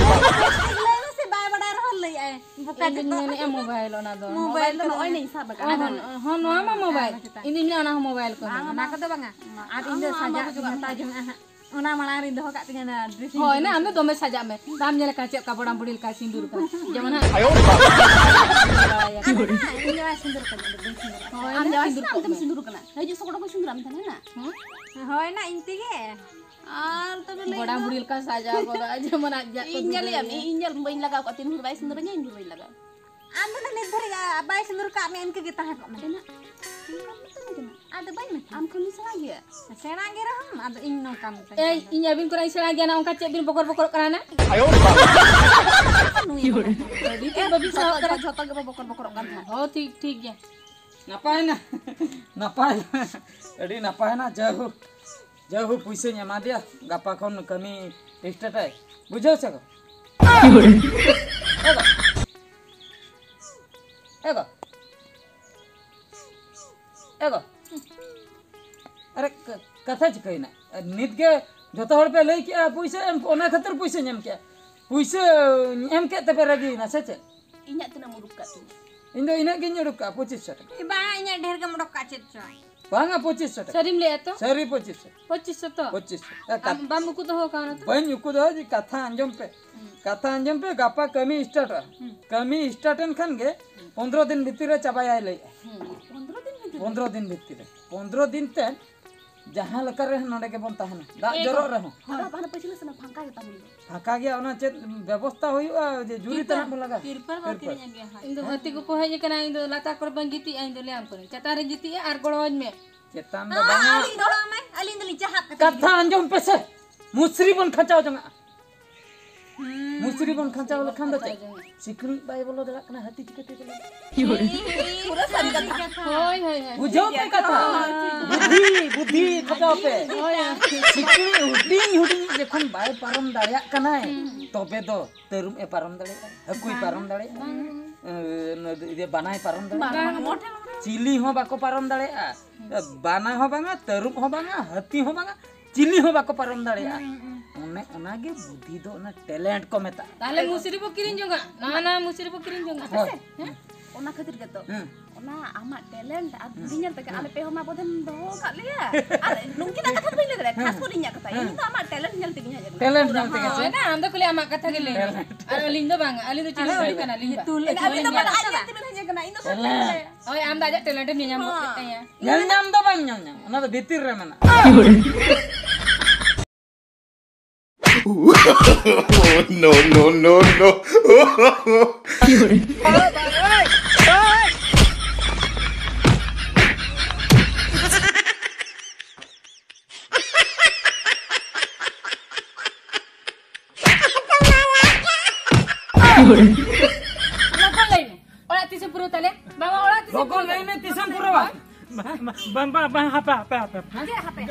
ᱞᱟᱹᱭ ᱢᱮᱥᱮ, ᱵᱟᱭ ᱵᱟᱰᱟᱭ ᱨᱮᱦᱚᱸ ᱞᱟᱹᱭ ᱟᱭ᱾ ᱵᱚᱠᱟ ᱤᱧ ᱫᱩᱧ ᱪᱮᱫ ᱢᱮᱱᱮᱫᱼᱟ ᱢᱳᱵᱟᱭᱤᱞ, ᱚᱱᱟ ᱫᱚ᱾ ᱢᱳᱵᱟᱭᱤᱞ ᱫᱚ ᱱᱚᱜᱼᱚᱭ ᱱᱮ ᱤᱧ ᱥᱟᱵ ᱟᱠᱟᱫᱼᱟ᱾ ᱦᱚᱸ, ᱦᱚᱸ, ᱱᱚᱣᱟ ᱢᱟ ᱢᱳᱵᱟᱭᱤᱞ᱾ ᱤᱧ ᱫᱩᱧ ᱢᱮᱱᱟ ᱚᱱᱟ ᱦᱚᱸ ᱢᱳᱵᱟᱭᱤᱞ ᱠᱟᱱᱟ᱾ ᱵᱟᱝ, ᱚᱱᱟ ᱠᱚᱫᱚ ᱵᱟᱝᱟ᱾ ᱟᱨ ᱤᱧ ᱫᱚ ᱟᱢ ᱥᱟᱡᱟᱜ ᱟᱢ ᱤᱧ ᱦᱟᱛᱟᱣ ᱡᱚᱝᱟᱜᱼᱟ ᱦᱟᱸᱜ᱾ ᱚᱱᱟ ᱢᱟᱲᱟᱝ ᱨᱤᱧ ᱫᱚᱦᱚ ᱠᱟᱜ ᱛᱤᱧᱟ ᱚᱱᱟ dressing ᱦᱳᱭ, ᱛᱮᱜᱮ᱾ ᱟᱢ ᱫᱚ ᱫᱚᱢᱮ ᱥᱟᱡᱟᱜ ᱢᱮ᱾ ᱵᱟᱢ ᱧᱮᱞ ᱟᱠᱟᱫ ᱪᱮᱫ ᱞᱮᱠᱟ ᱵᱚᱲᱟᱢ ᱵᱩᱲᱦᱤ ᱞᱮᱠᱟ ᱥᱤᱸᱫᱩᱨ ᱠᱟᱜᱼᱟ? ᱡᱮᱢᱚᱱ ᱦᱟᱸᱜ ᱟᱭᱳ ᱵᱟᱵᱟ᱾ ᱟᱫᱚ ᱱᱟ, ᱤᱧ ᱫᱚ ᱵᱟᱭ ᱥᱤᱸᱫᱩᱨ ᱠᱟᱜ ᱤᱧ ᱫᱚ ᱵᱟᱹᱧ ᱥᱤᱸᱫᱩᱨ ᱠᱟᱜ᱾ ᱦᱳᱭ, ᱟᱢ ᱱᱟ, ᱡᱟᱶᱟᱭ ᱥᱤᱸᱫᱩᱨ ᱥᱟᱱᱟᱢ ᱠᱟᱜ ᱛᱮᱢ ᱢᱮ᱾ ᱥᱤᱸᱫᱩᱨ ᱠᱟᱱᱟ᱾ ᱦᱤᱡᱩᱜ ᱥᱚᱠᱲᱚ ᱠᱚ ᱥᱤᱸᱫᱩᱨ ᱟᱢ ᱛᱟᱦᱮᱱᱟ ᱱᱟ᱾ ᱦᱮᱸ? ᱦᱳᱭ ᱱᱟ, ᱤᱧ ᱛᱮᱜᱮ᱾ ᱟᱨ ᱛᱚᱵᱮ ᱞᱟᱹᱭ ᱵᱚᱲᱟᱢ ᱢᱮ᱾ ᱵᱩᱲᱦᱤ ᱞᱮᱠᱟ ᱥᱟᱡᱟᱣ ᱜᱚᱫᱚᱜᱼᱟ, ᱡᱮᱢᱚᱱ ᱟᱡ ᱡᱟᱜ ᱠᱚ ᱤᱧ ᱧᱮᱞᱮᱭᱟᱢ, ᱫᱩᱞᱟᱹᱣᱟ᱾ ᱤᱧ, ᱤᱧ ᱧᱮᱞ ᱵᱟᱹᱧ ᱞᱟᱜᱟᱣ ᱠᱚᱣᱟ, ᱛᱤᱱ ᱵᱷᱳᱨ ᱵᱟᱭ ᱥᱤᱸᱫᱩᱨ ᱟᱹᱧᱟ, ᱤᱧ ᱵᱷᱳᱨ ᱵᱟᱹᱧ ᱞᱟᱜᱟᱣᱟ᱾ ᱟᱢ ᱫᱚ ᱱᱤᱛ ᱫᱷᱟᱹᱨᱤᱡ ᱵᱟᱭ ᱥᱤᱸᱫᱩᱨ ᱠᱟᱜ ᱢᱮ, ᱤᱱᱠᱟᱹ ᱜᱮ ᱛᱟᱦᱮᱸ ᱠᱚᱜ ᱢᱮ᱾ ᱮᱱᱟ, ᱤᱧ ᱵᱟᱢ ᱢᱮᱛᱟᱹᱧ ᱠᱟᱱᱟ᱾ ᱟᱫᱚ ᱵᱟᱹᱧ ᱢᱮᱛᱟᱜ ᱟᱢ ᱠᱷᱟᱱ ᱫᱚ ᱥᱮᱬᱟ ᱜᱮᱭᱟ᱾ ᱥᱮᱬᱟ ᱜᱮ ᱨᱮᱦᱚᱸᱢ, ᱟᱫᱚ ᱤᱧ ᱱᱚᱝᱠᱟ ᱢᱮᱛᱟᱹᱧ ᱮᱭ, ᱠᱟᱱᱟ᱾ ᱤᱧ ᱟᱹᱵᱤᱱ ᱠᱷᱚᱱᱟᱜ ᱤᱧ ᱥᱮᱬᱟ ᱜᱮᱭᱟ ᱱᱟ, ᱚᱱᱠᱟ ᱪᱮᱫ ᱵᱤᱱ ᱵᱚᱠᱚᱨ ᱵᱚᱠᱚᱨᱚᱜ ᱠᱟᱱᱟ ᱱᱟ? ᱱᱩᱭ ᱦᱚᱲ᱾ ᱟᱹᱰᱤ ᱛᱮᱫ ᱵᱟᱹᱵᱤᱱ ᱥᱟᱦᱟᱜ ᱡᱷᱚᱛᱚ, ᱠᱟᱱᱟ᱾ ᱡᱷᱚᱛᱚ ᱜᱮᱵᱚ ᱵᱚᱠᱚᱨ ᱵᱚᱠᱚᱨᱚᱜ ᱠᱟᱱ ᱛᱟᱦᱮᱸᱫ᱾ ᱦᱚᱸ, ᱴᱷᱤᱠ, ᱴᱷᱤᱠ ᱜᱮᱭᱟ᱾ ᱱᱟᱯᱟᱭ ᱱᱟ, ᱱᱟᱯᱟᱭ ᱱᱟ, ᱟᱹᱰᱤ ᱱᱟᱯᱟᱭ ᱱᱟ, ᱡᱟᱭᱦᱳᱠ, ᱡᱟᱭᱦᱳᱠ, ᱯᱩᱭᱥᱟᱹᱧ ᱮᱢᱟ ᱫᱮᱭᱟ, ᱜᱟᱯᱟ ᱠᱷᱚᱱ ᱠᱟᱹᱢᱤ start ᱟᱭ, ᱵᱩᱡᱷᱟᱹᱣ ᱥᱮ ᱜᱚ? ᱮ ᱜᱚ, ᱮ ᱜᱚ, ᱮ ᱜᱚ᱾ ᱟᱨᱮ, ᱠᱟ-, ᱠᱟᱛᱷᱟ ᱪᱤᱠᱟᱹᱭᱮᱱᱟ? ᱱᱤᱛ ᱜᱮ ᱡᱷᱚᱛᱚ ᱦᱚᱲ ᱯᱮ ᱞᱟᱹᱭ ᱠᱮᱜᱼᱟ, ᱯᱩᱭᱥᱟᱹ ᱮᱢ, ᱚᱱᱟ ᱠᱷᱟᱹᱛᱤᱨ ᱯᱩᱭᱥᱟᱹᱧ ᱮᱢ ᱠᱮᱜᱼᱟ᱾ ᱯᱩᱭᱥᱟᱹᱧ ᱮᱢ ᱠᱮᱫ ᱛᱮᱯᱮ ᱨᱟᱹᱜᱤᱭᱮᱱᱟ ᱥᱮ ᱪᱮᱫ? ᱤᱧᱟᱹᱜ ᱛᱤᱱᱟᱹᱜ ᱮᱢ ᱩᱰᱩᱠ ᱠᱟᱜ ᱛᱤᱧᱟ? ᱤᱧ ᱫᱚ ᱤᱱᱟᱹᱜ ᱜᱤᱧ ᱩᱰᱩᱠ ᱠᱟᱜᱼᱟ, ᱯᱚᱸᱪᱤᱥ ᱥᱚ ᱴᱟᱠᱟ᱾ ᱮ ᱵᱟᱝ, ᱤᱧᱟᱹᱜ ᱰᱷᱮᱨ ᱜᱮᱢ ᱚᱰᱚᱠ ᱠᱟᱜᱼᱟ, ᱪᱮᱫ ᱪᱚ? ᱵᱟᱝᱟ, ᱯᱚᱸᱪᱤᱥ ᱥᱚ ᱴᱟᱠᱟ᱾ ᱥᱟᱹᱨᱤᱢ ᱞᱟᱹᱭᱮᱫᱼᱟ ᱛᱚ? ᱥᱟᱹᱨᱤ, ᱯᱚᱸᱪᱤᱥ ᱥᱚ᱾ ᱯᱚᱸᱪᱤᱥ ᱥᱚ᱾ ᱮ, ᱠᱟᱛ- ᱟᱢ ᱵᱟᱢ ᱩᱠᱩ ᱫᱚᱦᱚ ᱟᱠᱟᱣᱱᱟ ᱛᱚ? ᱵᱟᱹᱧ ᱩᱠᱩ ᱫᱚᱦᱚ, ᱡᱮ ᱠᱟᱛᱷᱟ ᱟᱸᱡᱚᱢ ᱯᱮ᱾ ᱦᱩᱸ᱾ ᱠᱟᱛᱷᱟ ᱟᱸᱡᱚᱢ ᱯᱮ, ᱜᱟᱯᱟ ᱠᱟᱹᱢᱤ startᱚᱜᱼᱟ᱾ ᱦᱩᱸ᱾ ᱠᱟᱹᱢᱤ start ᱮᱱ ᱠᱷᱟᱱ ᱜᱮ ᱦᱩᱸ᱾ ᱯᱚᱱᱫᱽᱨᱚ ᱫᱤᱱ ᱵᱷᱤᱛᱤᱨ ᱨᱮ ᱪᱟᱵᱟᱭᱟᱭ ᱞᱟᱹᱭᱮᱫᱼᱟ᱾ ᱦᱩᱸ᱾ ᱯᱚᱱᱫᱽᱨᱚ ᱫᱤᱱ ᱵᱷᱤᱛᱤᱨ ᱨᱮ? ᱯᱚᱱᱫᱽᱨᱚ ᱫᱤᱱ ᱵᱷᱤᱛᱤᱨ ᱨᱮ᱾ ᱯᱚᱱᱫᱽᱨᱚ ᱫᱤᱱ ᱛᱮ ᱡᱟᱦᱟᱸ ᱞᱮᱠᱟ ᱨᱮ ᱱᱚᱰᱮ ᱜᱮᱵᱚᱱ ᱛᱟᱦᱮᱱᱟ, ᱫᱟᱜ ᱮ ᱡᱚᱨᱚᱜ ᱜᱚ-, ᱨᱮᱦᱚᱸ᱾ ᱟᱫᱚ ᱦᱟᱱᱮ ᱯᱟᱹᱪᱷᱞᱟᱹ ᱥᱮᱱ ᱯᱷᱟᱸᱠᱟ ᱜᱮ ᱛᱟᱦᱮᱱ ᱫᱚ᱾ ᱯᱷᱟᱸᱠᱟ ᱜᱮᱭᱟ, ᱚᱱᱟ ᱪᱮᱫ ᱵᱮᱵᱚᱥᱛᱷᱟ ᱦᱩᱭᱩᱜᱼᱟ, ᱡᱮ ᱡᱩᱨᱤ ᱛᱤᱨᱯᱚᱞ, ᱛᱟᱱᱟᱜ ᱵᱚᱱ ᱞᱟᱜᱟᱣᱟ? ᱛᱤᱨᱯᱚᱞ ᱵᱚᱱ ᱛᱤᱨᱯᱚᱞ᱾ ᱠᱤᱨᱤᱧ ᱟᱹᱜᱩᱭᱟ ᱦᱟᱸᱜ᱾ ᱤᱧ ᱫᱚ ᱜᱟᱛᱮ ᱠᱚᱠᱚ ᱦᱮᱡ ᱟᱠᱟᱱᱟ, ᱤᱧ ᱫᱚ ᱞᱟᱛᱟᱨ ᱠᱚᱨᱮ ᱵᱟᱹᱧ ᱜᱤᱛᱤᱡᱼᱟ, ᱤᱧ ᱫᱚ ᱞᱟᱹᱭᱟᱢ ᱠᱟᱹᱱᱟᱹᱧ, ᱪᱮᱛᱟᱱ ᱨᱮᱧ ᱜᱤᱛᱤᱡᱼᱟ ᱟᱨ ᱜᱚᱲᱚᱣᱟᱹᱧ ᱢᱮ᱾ ᱪᱮᱛᱟᱱ ᱫᱚ ᱟᱸ, ᱵᱟᱝᱟ᱾ ᱟᱹᱞᱤᱧ ᱫᱚ ᱚᱲᱟᱜ ᱢᱮ, ᱟᱹᱞᱤᱧ ᱫᱚᱞᱤᱧ ᱪᱟᱦᱟᱜ ᱠᱟᱱᱟ᱾ ᱠᱟᱛᱷᱟ ᱟᱸᱡᱚᱢ ᱯᱮᱥᱮ, ᱢᱩᱥᱨᱤ ᱵᱚᱱ ᱠᱷᱟᱸᱪᱟᱣ ᱡᱚᱝᱟᱜᱼᱟ᱾ ᱦᱩᱸ᱾ ᱢᱩᱥᱨᱤ ᱵᱚᱱ ᱠᱷᱟᱸᱪᱟᱣ ᱞᱮᱠᱷᱟᱱ ᱫᱚ ᱪᱮᱫ? ᱠᱷᱟᱸᱪᱟᱣ ᱡᱚᱝᱟᱜᱼᱟ᱾ ᱥᱤᱠᱲᱤᱡ ᱵᱟᱭ ᱵᱚᱞᱚ ᱫᱟᱲᱮᱭᱟᱜ ᱠᱟᱱᱟ, ᱦᱟᱹᱛᱤ ᱪᱤᱠᱟᱹᱛᱮ ᱵᱚᱞᱚ? ᱯᱩᱨᱟᱹ ᱥᱟᱹᱨᱤ ᱠᱟᱛᱷᱟ᱾ ᱦᱳᱭ, ᱦᱳᱭ, ᱦᱳᱭ᱾ ᱵᱩᱡᱷᱟᱹᱣ ᱯᱮ ᱠᱟᱛᱷᱟ᱾ ᱦᱳᱭ, ᱴᱷᱤᱠ᱾ ᱵᱩᱫᱷᱤ, ᱵᱩᱫᱷᱤ ᱠᱷᱟᱴᱟᱣ ᱯᱮ᱾ ᱦᱳᱭ᱾ ᱥᱤᱠᱲᱤᱡ ᱦᱩᱰᱤᱧ ᱦᱩᱰᱤᱧ ᱡᱚᱠᱷᱚᱱ ᱵᱟᱭ ᱯᱟᱨᱚᱢ ᱫᱟᱲᱮᱭᱟᱜ ᱠᱟᱱᱟᱭ, ᱦᱩᱸ᱾ ᱛᱚᱵᱮ ᱫᱚ ᱛᱟᱹᱨᱩᱵ ᱮ ᱯᱟᱨᱚᱢ ᱫᱟᱲᱮᱭᱟᱜᱼᱟ, ᱦᱟᱹᱠᱩᱭ ᱵᱟᱝ, ᱯᱟᱨᱚᱢ ᱫᱟᱲᱮᱭᱟᱜᱼᱟ, ᱵᱟᱝ᱾ ᱮ, ᱱᱚᱣᱟ ᱫᱚ ᱤᱭᱟᱹ ᱵᱟᱱᱟᱭ ᱯᱟᱨᱚᱢ ᱫᱟᱲᱮᱭᱟᱜᱼᱟ᱾ ᱵᱟᱝ, ᱢᱚᱴᱷᱮ ᱞᱚᱝᱠᱟ᱾ ᱪᱤᱞᱤ ᱦᱚᱸ ᱵᱟᱠᱚ ᱯᱟᱨᱚᱢ ᱫᱟᱲᱮᱭᱟᱜᱼᱟ᱾ ᱵᱟᱱᱟ ᱦᱚᱸ ᱵᱟᱝᱟ, ᱛᱟᱹᱨᱩᱵ ᱦᱚᱸ ᱵᱟᱝᱟ, ᱦᱟᱹᱛᱤ ᱦᱚᱸ ᱵᱟᱝᱟ, ᱪᱤᱞᱤ ᱦᱚᱸ ᱵᱟᱠᱚ ᱯᱟᱨᱚᱢ ᱫᱟᱲᱮᱭᱟᱜᱼᱟ᱾ ᱦᱩᱸ, ᱦᱩᱸ᱾ ᱚᱱᱮ ᱚᱱᱟᱜᱮ ᱵᱩᱫᱷᱤ ᱫᱚ, ᱚᱱᱟ ᱴᱮᱞᱮᱱᱴ ᱠᱚ ᱢᱮᱛᱟᱜᱼᱟ᱾ ᱛᱟᱦᱞᱮ ᱢᱩᱥᱨᱤ ᱵᱚ ᱠᱤᱨᱤᱧ ᱡᱚᱝᱟ, ᱱᱟᱣᱟ ᱱᱟᱣᱟ ᱢᱩᱥᱨᱤ ᱵᱚ ᱠᱤᱨᱤᱧ ᱡᱚᱝᱟ᱾ ᱦᱳᱭ᱾ ᱦᱮᱸ? ᱚᱱᱟ ᱠᱷᱟᱹᱛᱤᱨ ᱜᱮᱛᱚ᱾ ᱦᱩᱸ᱾ ᱚᱱᱟ ᱟᱢᱟᱜ ᱴᱮᱞᱮᱱᱴ ᱟᱨ ᱵᱩᱫᱷᱤ ᱧᱮᱞ ᱛᱮᱜᱮ ᱟᱞᱮ ᱯᱮ ᱦᱚᱲ ᱢᱟ ᱵᱚᱫᱮᱢ ᱫᱚᱦᱚ ᱟᱠᱟᱫ ᱞᱮᱭᱟ᱾ ᱟᱨ ᱱᱩᱝᱠᱤᱱᱟᱜ ᱠᱟᱛᱷᱟ ᱫᱚ ᱵᱟᱹᱧ ᱞᱟᱹᱭ ᱫᱟᱲᱮᱭᱟᱜᱼᱟ, ᱠᱷᱟᱥ ᱠᱚᱨᱮ ᱤᱧᱟᱜ ᱠᱟᱛᱷᱟ᱾ ᱤᱧ ᱫᱚ ᱟᱢᱟᱜ ᱴᱮᱞᱮᱱᱴ ᱧᱮᱞ ᱛᱮᱜᱮᱧ ᱦᱮᱡ ᱟᱠᱟᱱᱟ᱾ ᱴᱮᱞᱮᱱᱴ ᱧᱮᱞ ᱛᱮᱜᱮ ᱥᱮ? ᱦᱳᱭ, ᱟᱢ ᱫᱚ ᱠᱷᱟᱹᱞᱤ ᱟᱢᱟᱜ ᱠᱟᱛᱷᱟ ᱜᱮ ᱞᱟᱹᱭ ᱢᱮ᱾ ᱟᱨ ᱟᱹᱞᱤᱧ ᱫᱚ ᱵᱟᱝ, ᱟᱹᱞᱤᱧ ᱫᱚ ᱪᱮᱫ ᱦᱚᱸ ᱵᱟᱹᱧ ᱠᱟᱱᱟ, ᱟᱹᱞᱤᱧ ᱫᱚ᱾ ᱟᱹᱵᱤᱱ ᱫᱚ ᱢᱟᱱᱮ ᱟᱡ ᱧᱮᱞ ᱛᱮᱵᱤᱱ ᱦᱮᱡ ᱟᱠᱟᱱᱟ, ᱤᱧ ᱫᱚ ᱥᱟᱹᱨᱤ ᱜᱮ᱾ ᱦᱳᱭ, ᱟᱢ ᱫᱚ ᱟᱡᱟᱜ ᱴᱮᱞᱮᱱᱴ ᱮᱢ ᱧᱮᱞ ᱧᱟᱢ ᱜᱚᱫ ᱠᱮᱫ ᱛᱟᱭᱟ᱾ ᱧᱮᱞ ᱧᱟᱢ ᱫᱚ ᱵᱟᱝ ᱧᱮᱞ ᱧᱟᱢ, ᱚᱱᱟ ᱫᱚ ᱵᱷᱤᱛᱤᱨ ᱨᱮ ᱢᱮᱱᱟᱜᱼᱟ᱾ No, no, no, no. ᱞᱚᱜᱚᱱ ᱞᱟᱹᱭ ᱢᱮ, ᱚᱲᱟᱜ ᱛᱤᱥᱮᱢ ᱯᱩᱨᱟᱹᱣ ᱛᱟᱞᱮ? ᱵᱟᱵᱟ, ᱚᱲᱟᱜ ᱛᱤᱥᱮᱢ ᱞᱚᱜᱚᱱ ᱯᱩᱨᱟᱹᱣ ᱞᱟᱹᱭ ᱛᱟᱞᱮ? ᱢᱮ, ᱛᱤᱥᱮᱢ ᱯᱩᱨᱟᱹᱣᱟ? ᱵᱟᱝ, ᱵᱟᱝ, ᱵᱟᱝ, ᱵᱟᱝ, ᱦᱟᱯᱮ, ᱦᱟᱯᱮ, ᱦᱟᱯᱮ᱾ ᱪᱮᱫ ᱦᱟᱯᱮ?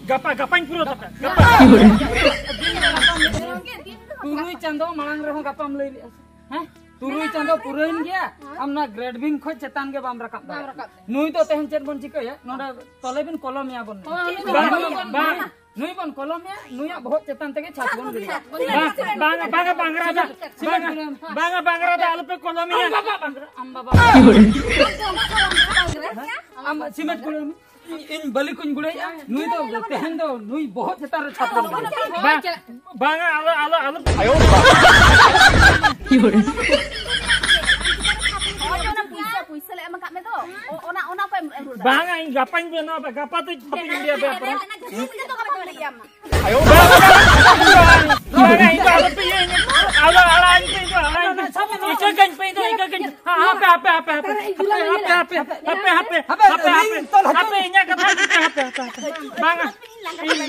ᱜᱟᱯᱟ, ᱜᱟᱯᱟᱧ ᱯᱩᱨᱟᱹᱣ ᱛᱟᱯᱮ, ᱜᱟᱯᱟ᱾ ᱛᱩᱨᱩᱭ ᱪᱟᱸᱫᱚ ᱢᱟᱲᱟᱝ ᱨᱮᱦᱚᱸ ᱜᱟᱯᱟᱢ ᱞᱟᱹᱭ ᱞᱮᱜᱼᱟ ᱥᱮ? ᱦᱮᱸ? ᱛᱩᱨᱩᱭ ᱪᱟᱸᱫᱚ ᱯᱩᱨᱟᱹᱣᱮᱱ ᱜᱮᱭᱟ, ᱟᱢ ᱱᱚᱣᱟ grade B ᱠᱷᱚᱱ ᱪᱮᱛᱟᱱ ᱜᱮ ᱵᱟᱢ ᱨᱟᱠᱟᱵ ᱵᱟᱢ ᱫᱟᱲᱮᱭᱟᱜᱼᱟ᱾ ᱨᱟᱠᱟᱵ ᱫᱟᱲᱮᱭᱟᱜᱼᱟ᱾ ᱱᱩᱭ ᱫᱚ ᱛᱮᱦᱮᱧ ᱪᱮᱫ ᱵᱚᱱ ᱪᱤᱠᱟᱹᱭᱟ? ᱱᱚᱰᱮ ᱛᱚᱞᱮ ᱵᱤᱱ ᱠᱚᱞᱚᱢᱮᱭᱟ ᱵᱚᱱ᱾ ᱦᱳᱭ, ᱩᱱᱤ ᱫᱚ ᱵᱟᱝ, ᱠᱚᱞᱚᱢ ᱵᱟᱝ, ᱵᱟᱝ᱾ ᱱᱩᱭ ᱵᱚᱱ ᱠᱚᱞᱚᱢᱮᱭᱟ, ᱱᱩᱭᱟᱜ ᱵᱚᱦᱚᱜ ᱪᱮᱛᱟᱱ ᱛᱮᱜᱮ ᱪᱷᱟᱛ ᱵᱚᱱ ᱜᱤᱰᱤᱭᱟ᱾ ᱵᱟᱝ, ᱵᱟᱝ, ᱵᱟᱝ, ᱵᱟᱝ, ᱨᱟᱡᱟ᱾ ᱵᱟᱝ, ᱵᱟᱝ, ᱵᱟᱝ, ᱨᱟᱡᱟ, ᱟᱞᱚᱯᱮ ᱠᱚᱞᱚᱢᱮᱭᱟ᱾ ᱟᱢ ᱵᱟᱵᱟ, ᱟᱢ ᱵᱟᱵᱟ᱾ ᱟᱢ ᱥᱤᱢᱮᱱᱴ ᱠᱚᱞᱚᱢ᱾ ᱤᱧ, ᱤᱧ ᱵᱟᱹᱞᱤ ᱠᱚᱧ ᱜᱩᱲᱟᱹᱭᱟ, ᱱᱩᱭ ᱫᱚ ᱛᱮᱦᱮᱧ ᱫᱚ ᱱᱩᱭ ᱵᱚᱦᱚᱜ ᱪᱮᱛᱟᱱ ᱨᱮ ᱪᱷᱟᱯ ᱵᱚᱱ ᱜᱩᱲᱟᱹᱭᱟ᱾ ᱵᱟᱝ, ᱵᱟᱝᱟ, ᱟᱞᱚ, ᱟᱞᱚ, ᱟᱞᱚ᱾ ᱦᱳᱭ, ᱚᱱᱟ ᱯᱩᱭᱥᱟᱹ, ᱯᱩᱭᱥᱟᱹ ᱞᱮ ᱮᱢ ᱟᱠᱟᱫ ᱢᱮ ᱫᱚ, ᱚ-, ᱚᱱᱟ, ᱚᱱᱟ ᱠᱚ ᱮᱢ, ᱮᱢ ᱨᱩᱣᱟᱹᱲ ᱫᱟ᱾ ᱵᱟᱝᱟ, ᱤᱧ ᱜᱟᱯᱟᱧ ᱵᱮᱱᱟᱣᱟ, ᱜᱟᱯᱟ ᱛᱚ ᱡᱚᱛᱚ ᱤᱧ ᱞᱟᱹᱭᱟ ᱯᱮ ᱟᱯᱮ᱾ ᱟᱭᱳ, ᱵᱟᱝᱟ, ᱤᱧ ᱫᱚ ᱟᱞᱚ ᱯᱮ ᱤᱭᱟᱹᱧᱟ᱾ ᱟᱞᱚ, ᱟᱲᱟᱜ ᱤᱧ ᱯᱮ, ᱤᱧ ᱫᱚ ᱟᱲᱟᱜ ᱤᱧ ᱯᱮ᱾ ᱤᱠᱟᱹ ᱠᱟᱹᱧ ᱯᱮ, ᱤᱧ ᱫᱚ ᱤᱠᱟᱹ ᱠᱟᱹᱧ᱾ ᱦᱟᱯᱮ, ᱦᱟᱯᱮ, ᱦᱟᱯᱮ, ᱦᱟᱯᱮ, ᱤᱧᱟᱜ ᱠᱟᱛᱷᱟ ᱟᱸᱡᱚᱢ ᱯᱮ, ᱦᱟᱯᱮ, ᱦᱟᱯᱮ, ᱦᱟᱯᱮ, ᱤᱧᱟᱜ ᱠᱟᱛᱷᱟ ᱟᱸᱡᱚᱢ ᱯᱮ, ᱦᱟᱯᱮ, ᱦᱟᱯᱮ, ᱦᱟᱯᱮ᱾ ᱵᱟᱝᱟ, ᱤᱧ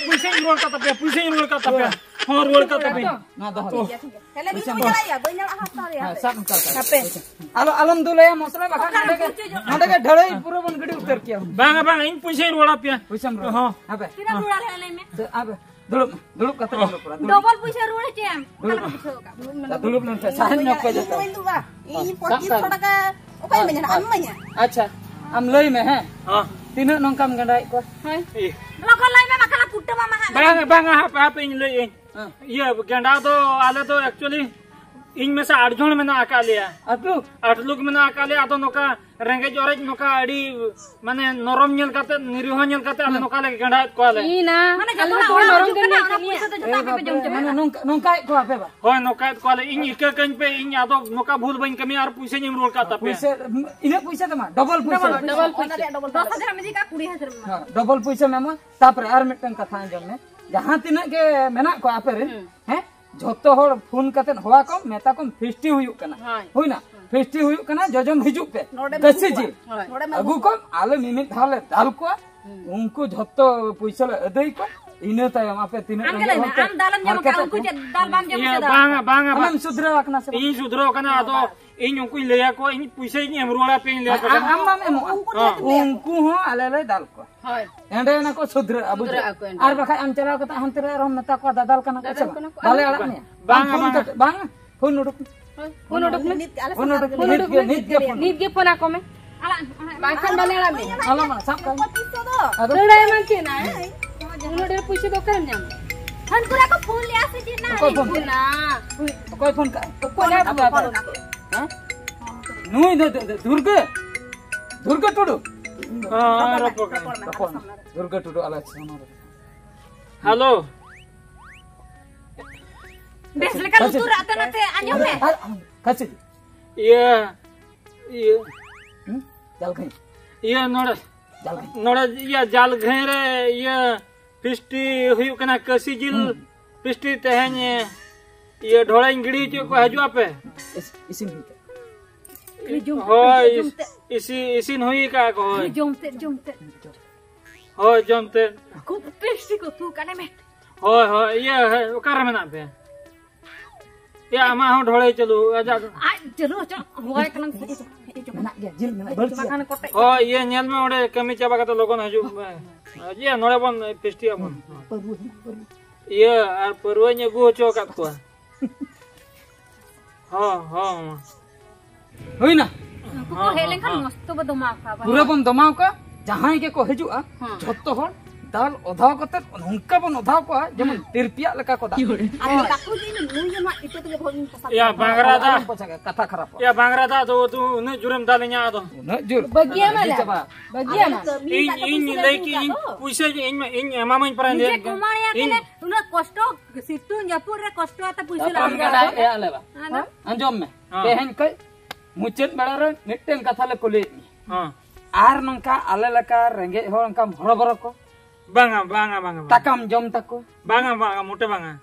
ᱯᱩᱭᱥᱟᱹᱧ ᱨᱩᱣᱟᱹᱲ ᱠᱟᱜ ᱛᱟᱯᱮᱭᱟ, ᱯᱩᱭᱥᱟᱹᱧ ᱨᱩᱣᱟᱹᱲ ᱠᱟᱜ ᱛᱟᱯᱮᱭᱟ᱾ ᱦᱚᱸ, ᱨᱩᱣᱟᱹᱲ ᱠᱟᱜ ᱛᱟᱯᱮᱭᱟ᱾ ᱱᱚᱣᱟ ᱫᱚᱦᱚ ᱞᱮ᱾ ᱛᱟᱦᱞᱮ ᱱᱤᱛ ᱫᱚ ᱪᱟᱞᱟᱜ ᱦᱩᱭᱩᱜᱼᱟ, ᱵᱟᱹᱧ ᱟᱲᱟᱜ ᱦᱟᱛᱟᱲ ᱨᱮᱭᱟ᱾ ᱦᱮᱸ, ᱥᱟᱵ ᱦᱟᱛᱟᱲ ᱠᱟᱜ ᱯᱮ᱾ ᱦᱟᱯᱮ᱾ ᱟᱞᱚ, ᱟᱞᱚᱢ ᱫᱩᱞᱟᱭᱟ ᱢᱚᱥᱞᱟ, ᱵᱟᱠᱷᱟᱱ ᱱᱚᱰᱮ ᱜᱮ, ᱱᱚᱰᱮ ᱜᱮ ᱰᱷᱟᱹᱲᱟᱹᱭ ᱯᱩᱨᱟᱹ ᱵᱚᱱ ᱜᱤᱰᱤ ᱩᱛᱟᱹᱨ ᱠᱮᱭᱟ᱾ ᱵᱟᱝᱟ, ᱵᱟᱝᱟ, ᱤᱧ ᱯᱩᱭᱥᱟᱹᱧ ᱨᱩᱣᱟᱹᱲ ᱟᱯᱮᱭᱟ᱾ ᱯᱩᱭᱥᱟᱹᱢ ᱨᱩᱣᱟᱹᱲ᱾ ᱦᱚᱸ᱾ ᱦᱟᱯᱮ᱾ ᱛᱤᱱᱟᱹᱜ ᱨᱩᱣᱟᱹᱲ ᱦᱮᱡ ᱞᱟᱹᱭ ᱢᱮ? ᱛᱚ, ᱟᱯᱮ ᱫᱩᱲᱩᱵ, ᱫᱩᱲᱩᱵ ᱠᱟᱛᱮ ᱜᱟᱞᱚᱪ ᱠᱚᱨᱟ, ᱫᱩᱲᱩᱵ᱾ ᱰᱚᱵᱚᱞ ᱯᱩᱭᱥᱟᱹ ᱨᱩᱣᱟᱹᱲ ᱦᱚᱪᱚᱭᱟᱢ᱾ ᱫᱩᱲᱩᱵ᱾ ᱚᱱᱠᱟᱱᱟᱜ ᱵᱩᱡᱷᱟᱹᱣ ᱠᱟᱜ ᱢᱮ᱾ ᱫᱩᱲᱩᱵ ᱞᱮᱱ ᱯᱮ, ᱥᱟᱦᱮᱵ ᱧᱚᱜ ᱯᱮ ᱡᱚᱛᱚ᱾ ᱤᱧ ᱫᱚ ᱵᱟᱹᱧ ᱫᱩᱲᱩᱵᱟ᱾ ᱤᱧ ᱥᱟᱵ ᱯᱚᱸᱪᱤᱥ ᱥᱚ ᱠᱟᱜ ᱢᱮ᱾ ᱴᱟᱠᱟ ᱚᱠᱚᱭ ᱮᱢᱟᱹᱧᱟ? ᱟᱢ ᱮᱢᱟᱹᱧᱟ? ᱟᱪᱪᱷᱟ, ᱟᱢ ᱞᱟᱹᱭ ᱢᱮ, ᱦᱮᱸ? ᱦᱚᱸ᱾ ᱛᱤᱱᱟᱹᱜ ᱱᱚᱝᱠᱟᱢ ᱜᱟᱸᱰᱟᱭᱮᱫ ᱠᱚᱣᱟ? ᱦᱳᱭ᱾ ᱤᱭᱟᱹ᱾ ᱞᱚᱜᱚᱱ ᱞᱟᱹᱭ ᱢᱮ, ᱵᱟᱠᱷᱟᱱ ᱠᱩᱴᱟᱹᱢ ᱵᱟᱝ, ᱵᱟᱝ, ᱦᱟᱯᱮ, ᱦᱟᱯᱮ, ᱤᱧ ᱞᱟᱹᱭ ᱟᱹᱧ᱾ ᱦᱮᱸ᱾ ᱤᱭᱟᱹ, ᱜᱮᱸᱰᱟ ᱫᱚ ᱟᱞᱮ ᱫᱚ actually ᱤᱧ ᱢᱮᱥᱟ ᱟᱴ ᱡᱚᱱ ᱢᱮᱱᱟᱜ ᱟᱠᱟᱫ ᱞᱮᱭᱟ᱾ ᱟᱴ ᱞᱩᱠ? ᱟᱴ ᱞᱩᱠ ᱢᱮᱱᱟᱜ ᱟᱠᱟᱫ ᱞᱮᱭᱟ᱾ ᱟᱫᱚ ᱱᱚᱝᱠᱟ ᱨᱮᱸᱜᱮᱡ ᱚᱨᱮᱡ, ᱱᱚᱝᱠᱟ ᱟᱹᱰᱤ ᱢᱟᱱᱮ ᱱᱚᱨᱚᱢ ᱧᱮᱞ ᱠᱟᱛᱮ, ᱱᱤᱨᱤᱦᱚ ᱧᱮᱞ ᱠᱟᱛᱮ ᱟᱞᱮ ᱦᱮᱸ᱾ ᱱᱚᱝᱠᱟ ᱞᱮ ᱜᱮᱸᱰᱟᱭᱮᱫ ᱠᱚᱣᱟ ᱞᱮ᱾ ᱤᱧ ᱱᱟ, ᱢᱟᱱᱮ ᱟᱞᱮ ᱡᱚᱛᱚ ᱫᱚ ᱦᱚᱲ ᱱᱚᱨᱚᱢ ᱦᱤᱡᱩᱜ ᱜᱮ ᱠᱟᱱᱟ, ᱞᱮ ᱚᱱᱟ ᱠᱟᱹᱢᱤᱭᱟ᱾ ᱯᱚᱭᱥᱟ ᱫᱚ ᱡᱚᱛᱚ ᱮ ᱟᱯᱮ ᱯᱮ ᱵᱟᱯᱨᱮ, ᱡᱚᱢ ᱪᱟᱵᱟ᱾ ᱢᱟᱱᱮ ᱱᱚᱝᱠᱟ, ᱱᱚᱝᱠᱟᱭᱮᱫ ᱠᱚᱣᱟ ᱯᱮ ᱵᱟ? ᱦᱳᱭ, ᱱᱚᱝᱠᱟᱭᱮᱫ ᱠᱚᱣᱟ ᱞᱮ᱾ ᱤᱧ ᱤᱠᱟᱹ ᱠᱟᱹᱧ ᱯᱮ, ᱤᱧ ᱟᱫᱚ ᱱᱚᱝᱠᱟ ᱵᱷᱩᱞ ᱵᱟᱹᱧ ᱠᱟᱹᱢᱤᱭᱟ ᱟᱨ ᱯᱩᱭᱥᱟᱹᱧ ᱮᱢ ᱨᱩᱣᱟᱹᱲ ᱠᱟᱜ ᱛᱟᱯᱮᱭᱟ᱾ ᱯᱩᱭᱥᱟᱹ, ᱤᱱᱟᱹᱜ ᱯᱩᱭᱥᱟᱹ ᱫᱚ ᱵᱟᱝ, ᱰᱚᱵᱚᱞ ᱯᱩᱭᱥᱟᱹ᱾ ᱰᱚᱵᱚᱞ, ᱰᱚᱵᱚᱞ ᱯᱩᱭᱥᱟᱹ᱾ ᱫᱚᱥ ᱦᱟᱡᱟᱨ ᱮᱢ ᱤᱫᱤ ᱠᱟᱜ, ᱠᱩᱲᱤ ᱦᱟᱡᱟᱨ ᱮᱢ ᱮᱢᱟ᱾ ᱦᱮᱸ, ᱰᱚᱵᱚᱞ ᱯᱩᱭᱥᱟᱹᱢ ᱮᱢᱟ᱾ ᱛᱟᱯᱚᱨᱮ ᱟᱨ ᱢᱤᱫᱴᱟᱝ ᱠᱟᱛᱷᱟ ᱟᱸᱡᱚᱢ ᱢᱮ, ᱡᱟᱦᱟᱸ ᱛᱤᱱᱟᱹᱜ ᱜᱮ ᱢᱮᱱᱟᱜ ᱠᱚᱣᱟ ᱟᱯᱮ ᱨᱮᱱ, ᱦᱩᱸ᱾ ᱦᱮᱸ, ᱡᱷᱚᱛᱚ ᱦᱚᱲ ᱯᱷᱳᱱ ᱠᱟᱛᱮ ᱦᱚᱦᱚ ᱟᱠᱚᱢ, ᱢᱮᱛᱟ ᱠᱚᱢ ᱯᱷᱤᱥᱴᱤ ᱦᱩᱭᱩᱜ ᱠᱟᱱᱟ᱾ ᱦᱳᱭ᱾ ᱦᱩᱭᱱᱟ? ᱦᱩᱸ᱾ ᱯᱷᱤᱥᱴᱤ ᱦᱩᱭᱩᱜ ᱠᱟᱱᱟ, ᱡᱚᱡᱚᱢ ᱦᱤᱡᱩᱜ ᱯᱮ᱾ ᱱᱚᱰᱮ ᱠᱟᱹᱥᱤ ᱵᱟᱹᱱᱩᱜ ᱡᱤᱞ᱾ ᱠᱚᱣᱟ᱾ ᱦᱳᱭ᱾ ᱱᱚᱰᱮ ᱵᱟᱹᱱᱩᱜ ᱟᱹᱜᱩ ᱠᱚᱣᱟ᱾ ᱠᱚᱢ, ᱟᱞᱮ ᱢᱤᱢᱤᱫ ᱫᱷᱟᱣ ᱞᱮ ᱫᱟᱞ ᱠᱚᱣᱟ᱾ ᱦᱩᱸ᱾ ᱩᱱᱠᱩ ᱡᱷᱚᱛᱚ ᱯᱩᱭᱥᱟᱹ ᱞᱮ ᱟᱹᱫᱟᱹᱭ ᱠᱚᱣᱟ᱾ ᱤᱱᱟᱹ ᱛᱟᱭᱚᱢ ᱟᱯᱮ ᱛᱤᱱᱟᱹᱜ ᱟᱢ ᱜᱮ ᱨᱮᱸᱜᱮᱡ ᱞᱟᱹᱭ ᱦᱚᱲ ᱢᱮ, ᱯᱮ ᱟᱢ ᱫᱟᱞᱮᱢ ᱧᱟᱢ ᱦᱟᱨᱠᱮᱛ ᱠᱟᱫᱟ, ᱩᱱᱠᱩ ᱪᱮᱫ ᱫᱟᱞ ᱵᱟᱢ ᱧᱟᱢ ᱤᱭᱟᱹ, ᱠᱟᱫᱟ? ᱵᱟᱝᱟ, ᱵᱟᱝᱟ, ᱟᱢᱮᱢ ᱵᱟᱝᱟ᱾ ᱥᱩᱫᱷᱨᱟᱹᱣ ᱟᱠᱟᱱᱟ ᱥᱮ ᱵᱟᱝ? ᱤᱧ ᱥᱩᱫᱷᱨᱟᱹᱣ ᱟᱠᱟᱱᱟ, ᱟᱫᱚ ᱤᱧ ᱩᱱᱠᱩᱧ ᱞᱟᱹᱭ ᱟᱠᱚᱣᱟ, ᱤᱧ ᱯᱩᱭᱥᱟᱹᱧ ᱮᱢ ᱨᱩᱣᱟᱹᱲ ᱟᱯᱮᱭᱟᱧ ᱞᱟᱹᱭ ᱟᱯᱮ ᱟᱢ, ᱠᱟᱱᱟ᱾ ᱟᱢ ᱵᱟᱢ ᱮᱢᱚᱜᱼᱟ᱾ ᱩᱱᱠᱩ ᱦᱮᱸ᱾ ᱪᱮᱫ ᱮᱢ ᱞᱟᱹᱭᱟ? ᱩᱱᱠᱩ ᱦᱚᱸ ᱟᱞᱮ ᱞᱮ ᱫᱟᱞ ᱠᱚᱣᱟ᱾ ᱦᱳᱭ᱾ ᱮᱸᱰᱮ ᱮᱱᱟ ᱠᱚ ᱥᱩᱫᱷᱨᱟᱹᱜᱼᱟ, ᱵᱩᱡᱷᱟᱹᱣ? ᱥᱩᱫᱷᱨᱟᱹᱜᱼᱟ ᱠᱚ ᱮᱸᱰᱮ᱾ ᱟᱨ ᱵᱟᱠᱷᱟᱡ ᱟᱢ ᱪᱟᱞᱟᱣ ᱠᱟᱛᱮ ᱦᱟᱱᱛᱮ ᱨᱮ ᱟᱨᱦᱚᱸ ᱢᱮᱛᱟ ᱠᱚᱣᱟ, ᱫᱟᱫᱟᱞ ᱠᱟᱱᱟ ᱠᱚ ᱥᱮ ᱫᱟᱫᱟᱞ ᱵᱟᱝ? ᱠᱟᱱᱟ ᱠᱚ᱾ ᱵᱟᱞᱮ ᱟᱲᱟᱜ ᱢᱮᱭᱟ᱾ ᱵᱟᱝ, ᱟᱢ ᱯᱷᱳᱱ ᱵᱟᱝ᱾ ᱠᱟᱛᱮ, ᱵᱟᱝ, ᱯᱷᱳᱱ ᱩᱰᱩᱠ ᱢᱮ᱾ ᱱᱤᱛ ᱟᱞᱮ ᱯᱷᱳᱱ ᱥᱮᱫ ᱩᱰᱩᱠ ᱢᱮ, ᱱᱤᱛ ᱜᱮ, ᱱᱤᱛ ᱜᱮ ᱯᱷᱳᱱ᱾ ᱱᱤᱛ ᱜᱮ ᱯᱷᱳᱱ ᱟᱠᱚ ᱢᱮ᱾ ᱟᱲᱟᱜ, ᱟᱲᱟᱜ᱾ ᱵᱟᱝᱠᱷᱟᱱ ᱵᱟᱞᱮ ᱟᱲᱟᱜ ᱢᱮᱭᱟ᱾ ᱟᱞᱚᱢ ᱟᱲᱟᱜ, ᱥᱟᱵ ᱠᱟᱜ ᱢᱮ᱾ ᱯᱚᱸᱪᱤᱥ ᱥᱚ ᱫᱚ᱾ ᱟᱫᱚ? ᱫᱟᱹᱲᱟᱭ ᱮᱢᱟᱱ ᱪᱮᱫ ᱱᱟ? ᱦᱮᱸ᱾ ᱩᱱᱟᱹᱜ ᱰᱷᱮᱨ ᱯᱩᱭᱥᱟᱹ ᱫᱚ ᱚᱠᱟᱨᱮᱢ ᱧᱟᱢᱟ? ᱦᱟᱱᱠᱩ ᱨᱮ ᱠᱚ ᱯᱷᱳᱱ ᱞᱮᱜᱼᱟ ᱥᱮ ᱪᱮᱫ ᱱᱟ? ᱚᱠᱚᱭ ᱯᱷᱳᱱ ᱠᱟᱜᱼᱟ? ᱱᱟ᱾ ᱚᱠᱚᱭ ᱯᱷᱳᱱ ᱠᱟᱜᱼᱟ? ᱦᱮᱸ? ᱱᱩᱭ ᱫᱚ, ᱫᱚ, ᱫᱚ, ᱫᱩᱨᱜᱟᱹ? ᱫᱩᱨᱜᱟᱹ ᱴᱩᱰᱩ? ᱦᱮᱸ, ᱨᱚᱯᱚᱲ ᱠᱟᱱᱟ᱾ ᱨᱚᱯᱚᱲ ᱢᱮ᱾ ᱫᱩᱨᱜᱟᱹ ᱴᱩᱰᱩ ᱟᱞᱮ ᱥᱟᱢᱟᱝ ᱨᱮ᱾ ᱦᱮᱞᱳ᱾ ᱵᱮᱥ ᱞᱮᱠᱟ ᱞᱩᱛᱩᱨ ᱨᱮ ᱟᱛᱮ ᱱᱟᱛᱮ ᱟᱸᱡᱚᱢ ᱢᱮ᱾ ᱟᱨ, ᱟᱨ, ᱠᱟᱪᱤ᱾ ᱤᱭᱟᱹ, ᱤᱭᱟᱹ᱾ ᱦᱩᱸ? ᱡᱟᱞ ᱠᱷᱟᱹᱧ᱾ ᱤᱭᱟᱹ, ᱱᱚᱰᱮ, ᱡᱟᱞ ᱠᱷᱟᱹᱧ᱾ ᱱᱚᱰᱮ, ᱤᱭᱟᱹ, ᱡᱟᱞ ᱜᱷᱟᱹᱭ ᱨᱮ, ᱤᱭᱟᱹ, ᱯᱷᱤᱥᱴᱤ ᱦᱩᱭᱩᱜ ᱠᱟᱱᱟ, ᱠᱟᱹᱥᱤ ᱡᱤᱞ ᱦᱩᱸ᱾ ᱯᱷᱤᱥᱴᱤ ᱛᱮᱦᱮᱧ, ᱤᱭᱟᱹ, ᱰᱷᱚᱲᱟᱧ ᱜᱤᱰᱤ ᱦᱚᱪᱚᱭᱮᱫ ᱠᱚᱣᱟ, ᱦᱤᱡᱩᱜ ᱟᱯᱮ? ᱤᱥ-, ᱤᱥᱤᱱ ᱦᱩᱭ ᱠᱟᱱᱟ᱾ ᱡᱚᱢ ᱛᱮ, ᱦᱳᱭ, ᱡᱚᱢ ᱤᱥ-, ᱛᱮ᱾ ᱤᱥᱤ-, ᱤᱥᱤᱱ ᱦᱩᱭ ᱟᱠᱟᱫ ᱠᱚ, ᱦᱳᱭ᱾ ᱡᱚᱢ ᱛᱮ, ᱡᱚᱢ ᱛᱮ᱾ ᱦᱳᱭ, ᱡᱚᱢ ᱛᱮ᱾ ᱠᱷᱩᱵ ᱴᱮᱥᱴᱤ ᱠᱚ ᱩᱛᱩ ᱟᱠᱟᱫ ᱢᱮ᱾ ᱦᱳᱭ, ᱦᱳᱭ, ᱤᱭᱟᱹ, ᱦᱮ, ᱚᱠᱟᱨᱮ ᱢᱮᱱᱟᱜ ᱯᱮᱭᱟ? ᱮ, ᱟᱢᱟᱜ ᱦᱚᱸ ᱰᱷᱚᱲᱮ ᱪᱟᱹᱞᱩ, ᱟᱡᱟᱜ ᱫᱚ᱾ ᱟᱡ ᱪᱟᱹᱞᱩ ᱦᱚᱪᱚ, ᱦᱚᱦᱚᱭ ᱠᱟᱱᱟᱢ ᱥᱮ? ᱢᱮᱱᱟᱜ ᱜᱮᱭᱟ, ᱡᱤᱞ ᱢᱮᱱᱟᱜ, ᱵᱟᱹᱲᱛᱤ᱾ ᱦᱳᱭ, ᱤᱭᱟᱹ, ᱧᱮᱞ ᱢᱮ, ᱚᱸᱰᱮ ᱠᱟᱹᱢᱤ ᱪᱟᱵᱟ ᱠᱟᱛᱮ ᱞᱚᱜᱚᱱ ᱦᱤᱡᱩᱜ ᱢᱮ᱾ ᱤᱭᱟᱹ, ᱱᱚᱰᱮ ᱵᱚᱱ ᱯᱷᱤᱥᱴᱤ ᱟᱵᱚᱱ᱾ ᱯᱟᱹᱨᱣᱟᱹ ᱦᱮᱱᱟᱜ, ᱯᱟᱹᱨᱣᱟᱹ᱾ ᱤᱭᱟᱹ, ᱟᱨ ᱯᱟᱹᱨᱣᱟᱹᱧ ᱟᱹᱜᱩ ᱦᱚᱪᱚ ᱟᱠᱟᱫ ᱠᱚᱣᱟ᱾ ᱦᱚᱸ, ᱦᱚᱸ᱾ ᱦᱩᱭᱱᱟ? ᱩᱱᱠᱩ ᱠᱚ ᱦᱮᱡ ᱞᱮᱱᱠᱷᱟᱱ ᱦᱚᱸ᱾ ᱢᱚᱥᱛᱚ ᱵᱚ ᱫᱚᱢᱟᱣ ᱠᱚᱣᱟ, ᱵᱟᱝ? ᱯᱩᱨᱟᱹ ᱵᱚᱱ ᱫᱚᱢᱟᱣ ᱠᱚᱣᱟ᱾ ᱡᱟᱦᱟᱸᱭ ᱜᱮᱠᱚ ᱦᱤᱡᱩᱜᱼᱟ, ᱦᱚᱸ᱾ ᱡᱷᱚᱛᱚ ᱦᱚᱲ ᱫᱟᱞ ᱚᱫᱷᱟᱣ ᱠᱟᱛᱮ ᱱᱚᱝᱠᱟ ᱵᱚᱱ ᱚᱫᱷᱟᱣ ᱠᱚᱣᱟ, ᱡᱮᱢᱚᱱ ᱛᱤᱨᱯᱤᱭᱟᱜ ᱞᱮᱠᱟ ᱠᱚ ᱫᱟᱞ᱾ ᱟᱨ ᱵᱟᱠᱚ ᱡᱮ ᱱᱩᱭ ᱦᱚᱸ ᱱᱚᱣᱟ ᱤᱛᱟᱹ ᱛᱮᱜᱮ ᱵᱷᱚᱜᱤᱧ ᱯᱚᱥᱟᱜ ᱭᱟ, ᱠᱟᱱᱟ᱾ ᱵᱟᱝᱨᱟ ᱫᱟᱜ᱾ ᱟᱞᱚᱢ ᱯᱚᱪᱷᱟᱜᱟ, ᱠᱟᱛᱷᱟ ᱠᱷᱟᱨᱟᱯᱚᱜᱼᱟ᱾ ᱭᱟ, ᱵᱟᱝᱨᱟ ᱫᱟᱜ ᱫᱚ ᱩᱛᱩ ᱩᱱᱟᱹᱜ ᱡᱳᱨᱮᱢ ᱫᱟᱞᱤᱧᱟ ᱟᱫᱚ᱾ ᱩᱱᱟᱹᱜ ᱡᱳᱨ? ᱵᱟᱹᱜᱤᱭᱟᱢᱟ ᱵᱟᱹᱜᱤ ᱞᱮ᱾ ᱪᱟᱵᱟ᱾ ᱵᱟᱹᱜᱤᱭᱟᱢᱟ᱾ ᱟᱞᱮ ᱠᱟᱹᱢᱤ ᱤᱧ, ᱠᱟᱛᱮ ᱤᱧ ᱯᱩᱭᱥᱟᱹ ᱞᱟᱹᱭ ᱞᱮ ᱠᱤ ᱤᱧ ᱟᱹᱜᱩ ᱠᱟᱜ ᱫᱚ᱾ ᱯᱩᱭᱥᱟᱹ ᱤᱧ, ᱤᱧ ᱮᱢᱟᱢᱟᱹᱧ ᱯᱟᱨᱟ ᱱᱤᱡᱮ ᱤᱧ᱾ ᱠᱚᱢᱟᱲᱤᱭᱟ ᱤᱧ ᱠᱟᱱᱟ, ᱩᱱᱟᱹᱜ ᱠᱚᱥᱴᱚ, ᱥᱤᱛᱩᱝ ᱡᱟᱹᱯᱩᱫ ᱨᱮ ᱠᱚᱥᱴᱚ ᱠᱟᱛᱮ ᱯᱩᱭᱥᱟᱹ ᱞᱮ ᱛᱟᱯᱟᱢ ᱟᱨᱡᱟᱣ ᱜᱟᱰᱟ ᱠᱟᱫᱟ᱾ ᱮᱭᱟ ᱟᱞᱮ ᱵᱟ᱾ ᱟᱫᱚ? ᱟᱸᱡᱚᱢ ᱢᱮ᱾ ᱦᱮᱸ᱾ ᱛᱮᱦᱮᱧ ᱠᱷᱚᱡ ᱢᱩᱪᱟᱹᱫ ᱵᱮᱲᱟ ᱨᱮ ᱢᱤᱫᱴᱮᱱ ᱠᱟᱛᱷᱟ ᱞᱮ ᱠᱩᱞᱤᱭᱮᱫ ᱢᱮᱭᱟ᱾ ᱦᱮᱸ᱾ ᱟᱨ ᱱᱚᱝᱠᱟ ᱟᱞᱮ ᱞᱮᱠᱟ ᱨᱮᱸᱜᱮᱡ ᱦᱚᱲ ᱚᱱᱠᱟᱢ ᱦᱚᱨᱚᱵᱚᱨᱚ ᱠᱚ? ᱵᱟᱝᱟ, ᱵᱟᱝᱟ, ᱵᱟᱝᱟ, ᱵᱟᱝᱟ᱾ ᱴᱟᱠᱟᱢ ᱡᱚᱢ ᱛᱟᱠᱚ? ᱵᱟᱝᱟ, ᱵᱟᱝᱟ, ᱢᱚᱴᱮ ᱵᱟᱝᱟ᱾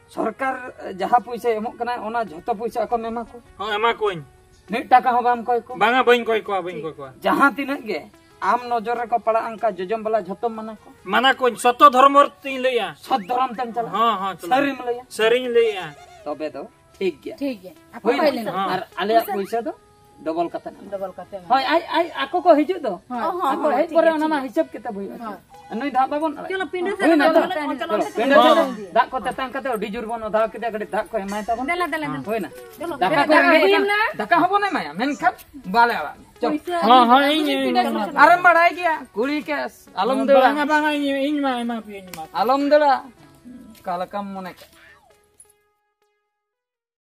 ᱥᱚᱨᱠᱟᱨ ᱡᱟᱦᱟᱸ ᱯᱩᱭᱥᱟᱹᱭ ᱮᱢᱚᱜ ᱠᱟᱱᱟ, ᱚᱱᱟ ᱡᱷᱚᱛᱚ ᱯᱩᱭᱥᱟᱹ ᱟᱠᱚᱢ ᱮᱢᱟ ᱠᱚ? ᱦᱚᱸ, ᱮᱢᱟ ᱠᱚᱣᱟᱹᱧ᱾ ᱢᱤᱫ ᱴᱟᱠᱟ ᱦᱚᱸ ᱵᱟᱢ ᱠᱚᱭ ᱠᱚ? ᱵᱟᱝᱟ, ᱵᱟᱹᱧ ᱠᱚᱭ ᱠᱚᱣᱟ, ᱵᱟᱹᱧ ᱠᱚᱭ ᱠᱚᱣᱟ᱾ ᱡᱟᱦᱟᱸ ᱛᱤᱱᱟᱹᱜ ᱜᱮ ᱟᱢ ᱱᱚᱡᱚᱨ ᱨᱮᱠᱚ ᱯᱟᱲᱟᱜᱼᱟ, ᱚᱱᱠᱟ ᱡᱚᱡᱚᱢ ᱵᱟᱞᱟ ᱡᱷᱚᱛᱚᱢ ᱢᱟᱱᱟ ᱠᱚ? ᱢᱟᱱᱟ ᱠᱚᱣᱟᱹᱧ, ᱥᱚᱛᱚ ᱫᱷᱚᱨᱢᱚ ᱛᱤᱧ ᱞᱟᱹᱭᱟ᱾ ᱥᱚᱛ ᱫᱷᱚᱨᱚᱢ ᱛᱮᱢ ᱪᱟᱞᱟᱜᱼᱟ? ᱦᱚᱸ, ᱦᱚᱸ, ᱪᱟᱞᱟᱜ᱾ ᱥᱟᱹᱨᱤᱢ ᱞᱟᱹᱭᱟ? ᱥᱟᱹᱨᱤᱧ ᱞᱟᱹᱭᱟ᱾ ᱛᱚᱵᱮ ᱫᱚ ᱴᱷᱤᱠ ᱜᱮᱭᱟ᱾ ᱴᱷᱤᱠ ᱜᱮᱭᱟ᱾ ᱟᱠᱚ ᱦᱩᱭᱱᱟ? ᱠᱚ ᱞᱟᱹᱭ ᱞᱮᱱᱟ᱾ ᱦᱚᱸ᱾ ᱟᱨ ᱟᱞᱮᱭᱟᱜ ᱯᱩᱭᱥᱟᱹ ᱫᱚ ᱰᱚᱵᱚᱞ ᱠᱟᱛᱮ ᱮᱢ᱾ ᱰᱚᱵᱚᱞ ᱠᱟᱛᱮ ᱮᱢ᱾ ᱦᱳᱭ, ᱟᱡ, ᱟᱡ, ᱟᱠᱚ ᱠᱚ ᱦᱤᱡᱩᱜ ᱫᱚ᱾ ᱦᱳᱭ᱾ ᱦᱚᱸ, ᱟᱠᱚ ᱦᱚᱸ, ᱦᱮᱡ ᱴᱷᱤᱠ ᱯᱚᱨᱮ ᱜᱮᱭᱟ, ᱚᱱᱟ ᱴᱷᱤᱠ ᱢᱟ ᱜᱮᱭᱟ᱾ ᱦᱤᱥᱟᱹᱵ ᱠᱤᱛᱟᱹᱵ ᱦᱩᱭᱩᱜᱼᱟ᱾ ᱦᱳᱭ᱾ ᱱᱩᱭ ᱫᱚ ᱦᱟᱸᱜ ᱵᱟᱵᱚᱱ ᱟᱲᱟᱜ᱾ ᱪᱚᱞᱚ, ᱯᱤᱸᱰᱟᱹ ᱥᱮᱫ ᱦᱩᱭᱱᱟ ᱨᱮ ᱛᱚ? ᱵᱚᱞᱚ ᱞᱮᱱ ᱪᱚᱞᱚ, ᱜᱮ᱾ ᱯᱤᱸᱰᱟᱹ ᱥᱮᱫ ᱨᱮ᱾ ᱦᱚᱸ᱾ ᱫᱟᱜ ᱠᱚ ᱛᱮᱛᱟᱝ ᱠᱟᱛᱮ ᱟᱹᱰᱤ ᱡᱳᱨ ᱵᱚᱱ ᱚᱫᱷᱟᱣ ᱠᱮᱫᱟ, ᱠᱟᱹᱴᱤᱡ ᱫᱟᱜ ᱠᱚ ᱮᱢᱟᱭ ᱛᱟᱵᱚᱱ᱾ ᱫᱮᱞᱟ, ᱫᱮᱞᱟ, ᱫᱮᱞᱟ᱾ ᱦᱩᱭᱱᱟ᱾ ᱪᱚᱞᱚ, ᱫᱟᱠᱟ ᱯᱤᱸᱰᱟᱹ ᱠᱚ ᱥᱮᱫ ᱨᱮᱸᱜᱮᱡ ᱨᱮ᱾ ᱠᱟᱱᱟ, ᱫᱟᱠᱟ ᱦᱚᱸᱵᱚᱱ ᱮᱢᱟᱭᱟ, ᱢᱮᱱᱠᱷᱟᱱ ᱵᱟᱞᱮ ᱟᱲᱟᱜ᱾ ᱪᱚᱞ᱾ ᱯᱩᱭᱥᱟᱹ ᱦᱚᱸ, ᱦᱚᱸ, ᱤᱧ, ᱤᱧ, ᱤᱧ, ᱤᱧ᱾ ᱟᱨᱮᱢ ᱵᱟᱲᱟᱭ ᱜᱮᱭᱟ, ᱠᱩᱲᱤ ᱠᱮᱥ, ᱟᱞᱚᱢ ᱫᱟᱹᱲᱟ᱾ ᱵᱟᱝᱟ, ᱵᱟᱝᱟ, ᱤᱧ, ᱤᱧ ᱢᱟ ᱮᱢᱟ ᱯᱮᱭᱟᱹᱧ, ᱮᱢᱟ ᱯᱮᱭᱟᱹᱧ᱾ ᱟᱞᱚᱢ ᱫᱟᱹᱲᱟ, ᱚᱠᱟ ᱞᱮᱠᱟᱢ ᱢᱚᱱᱮ ᱠᱟᱜ᱾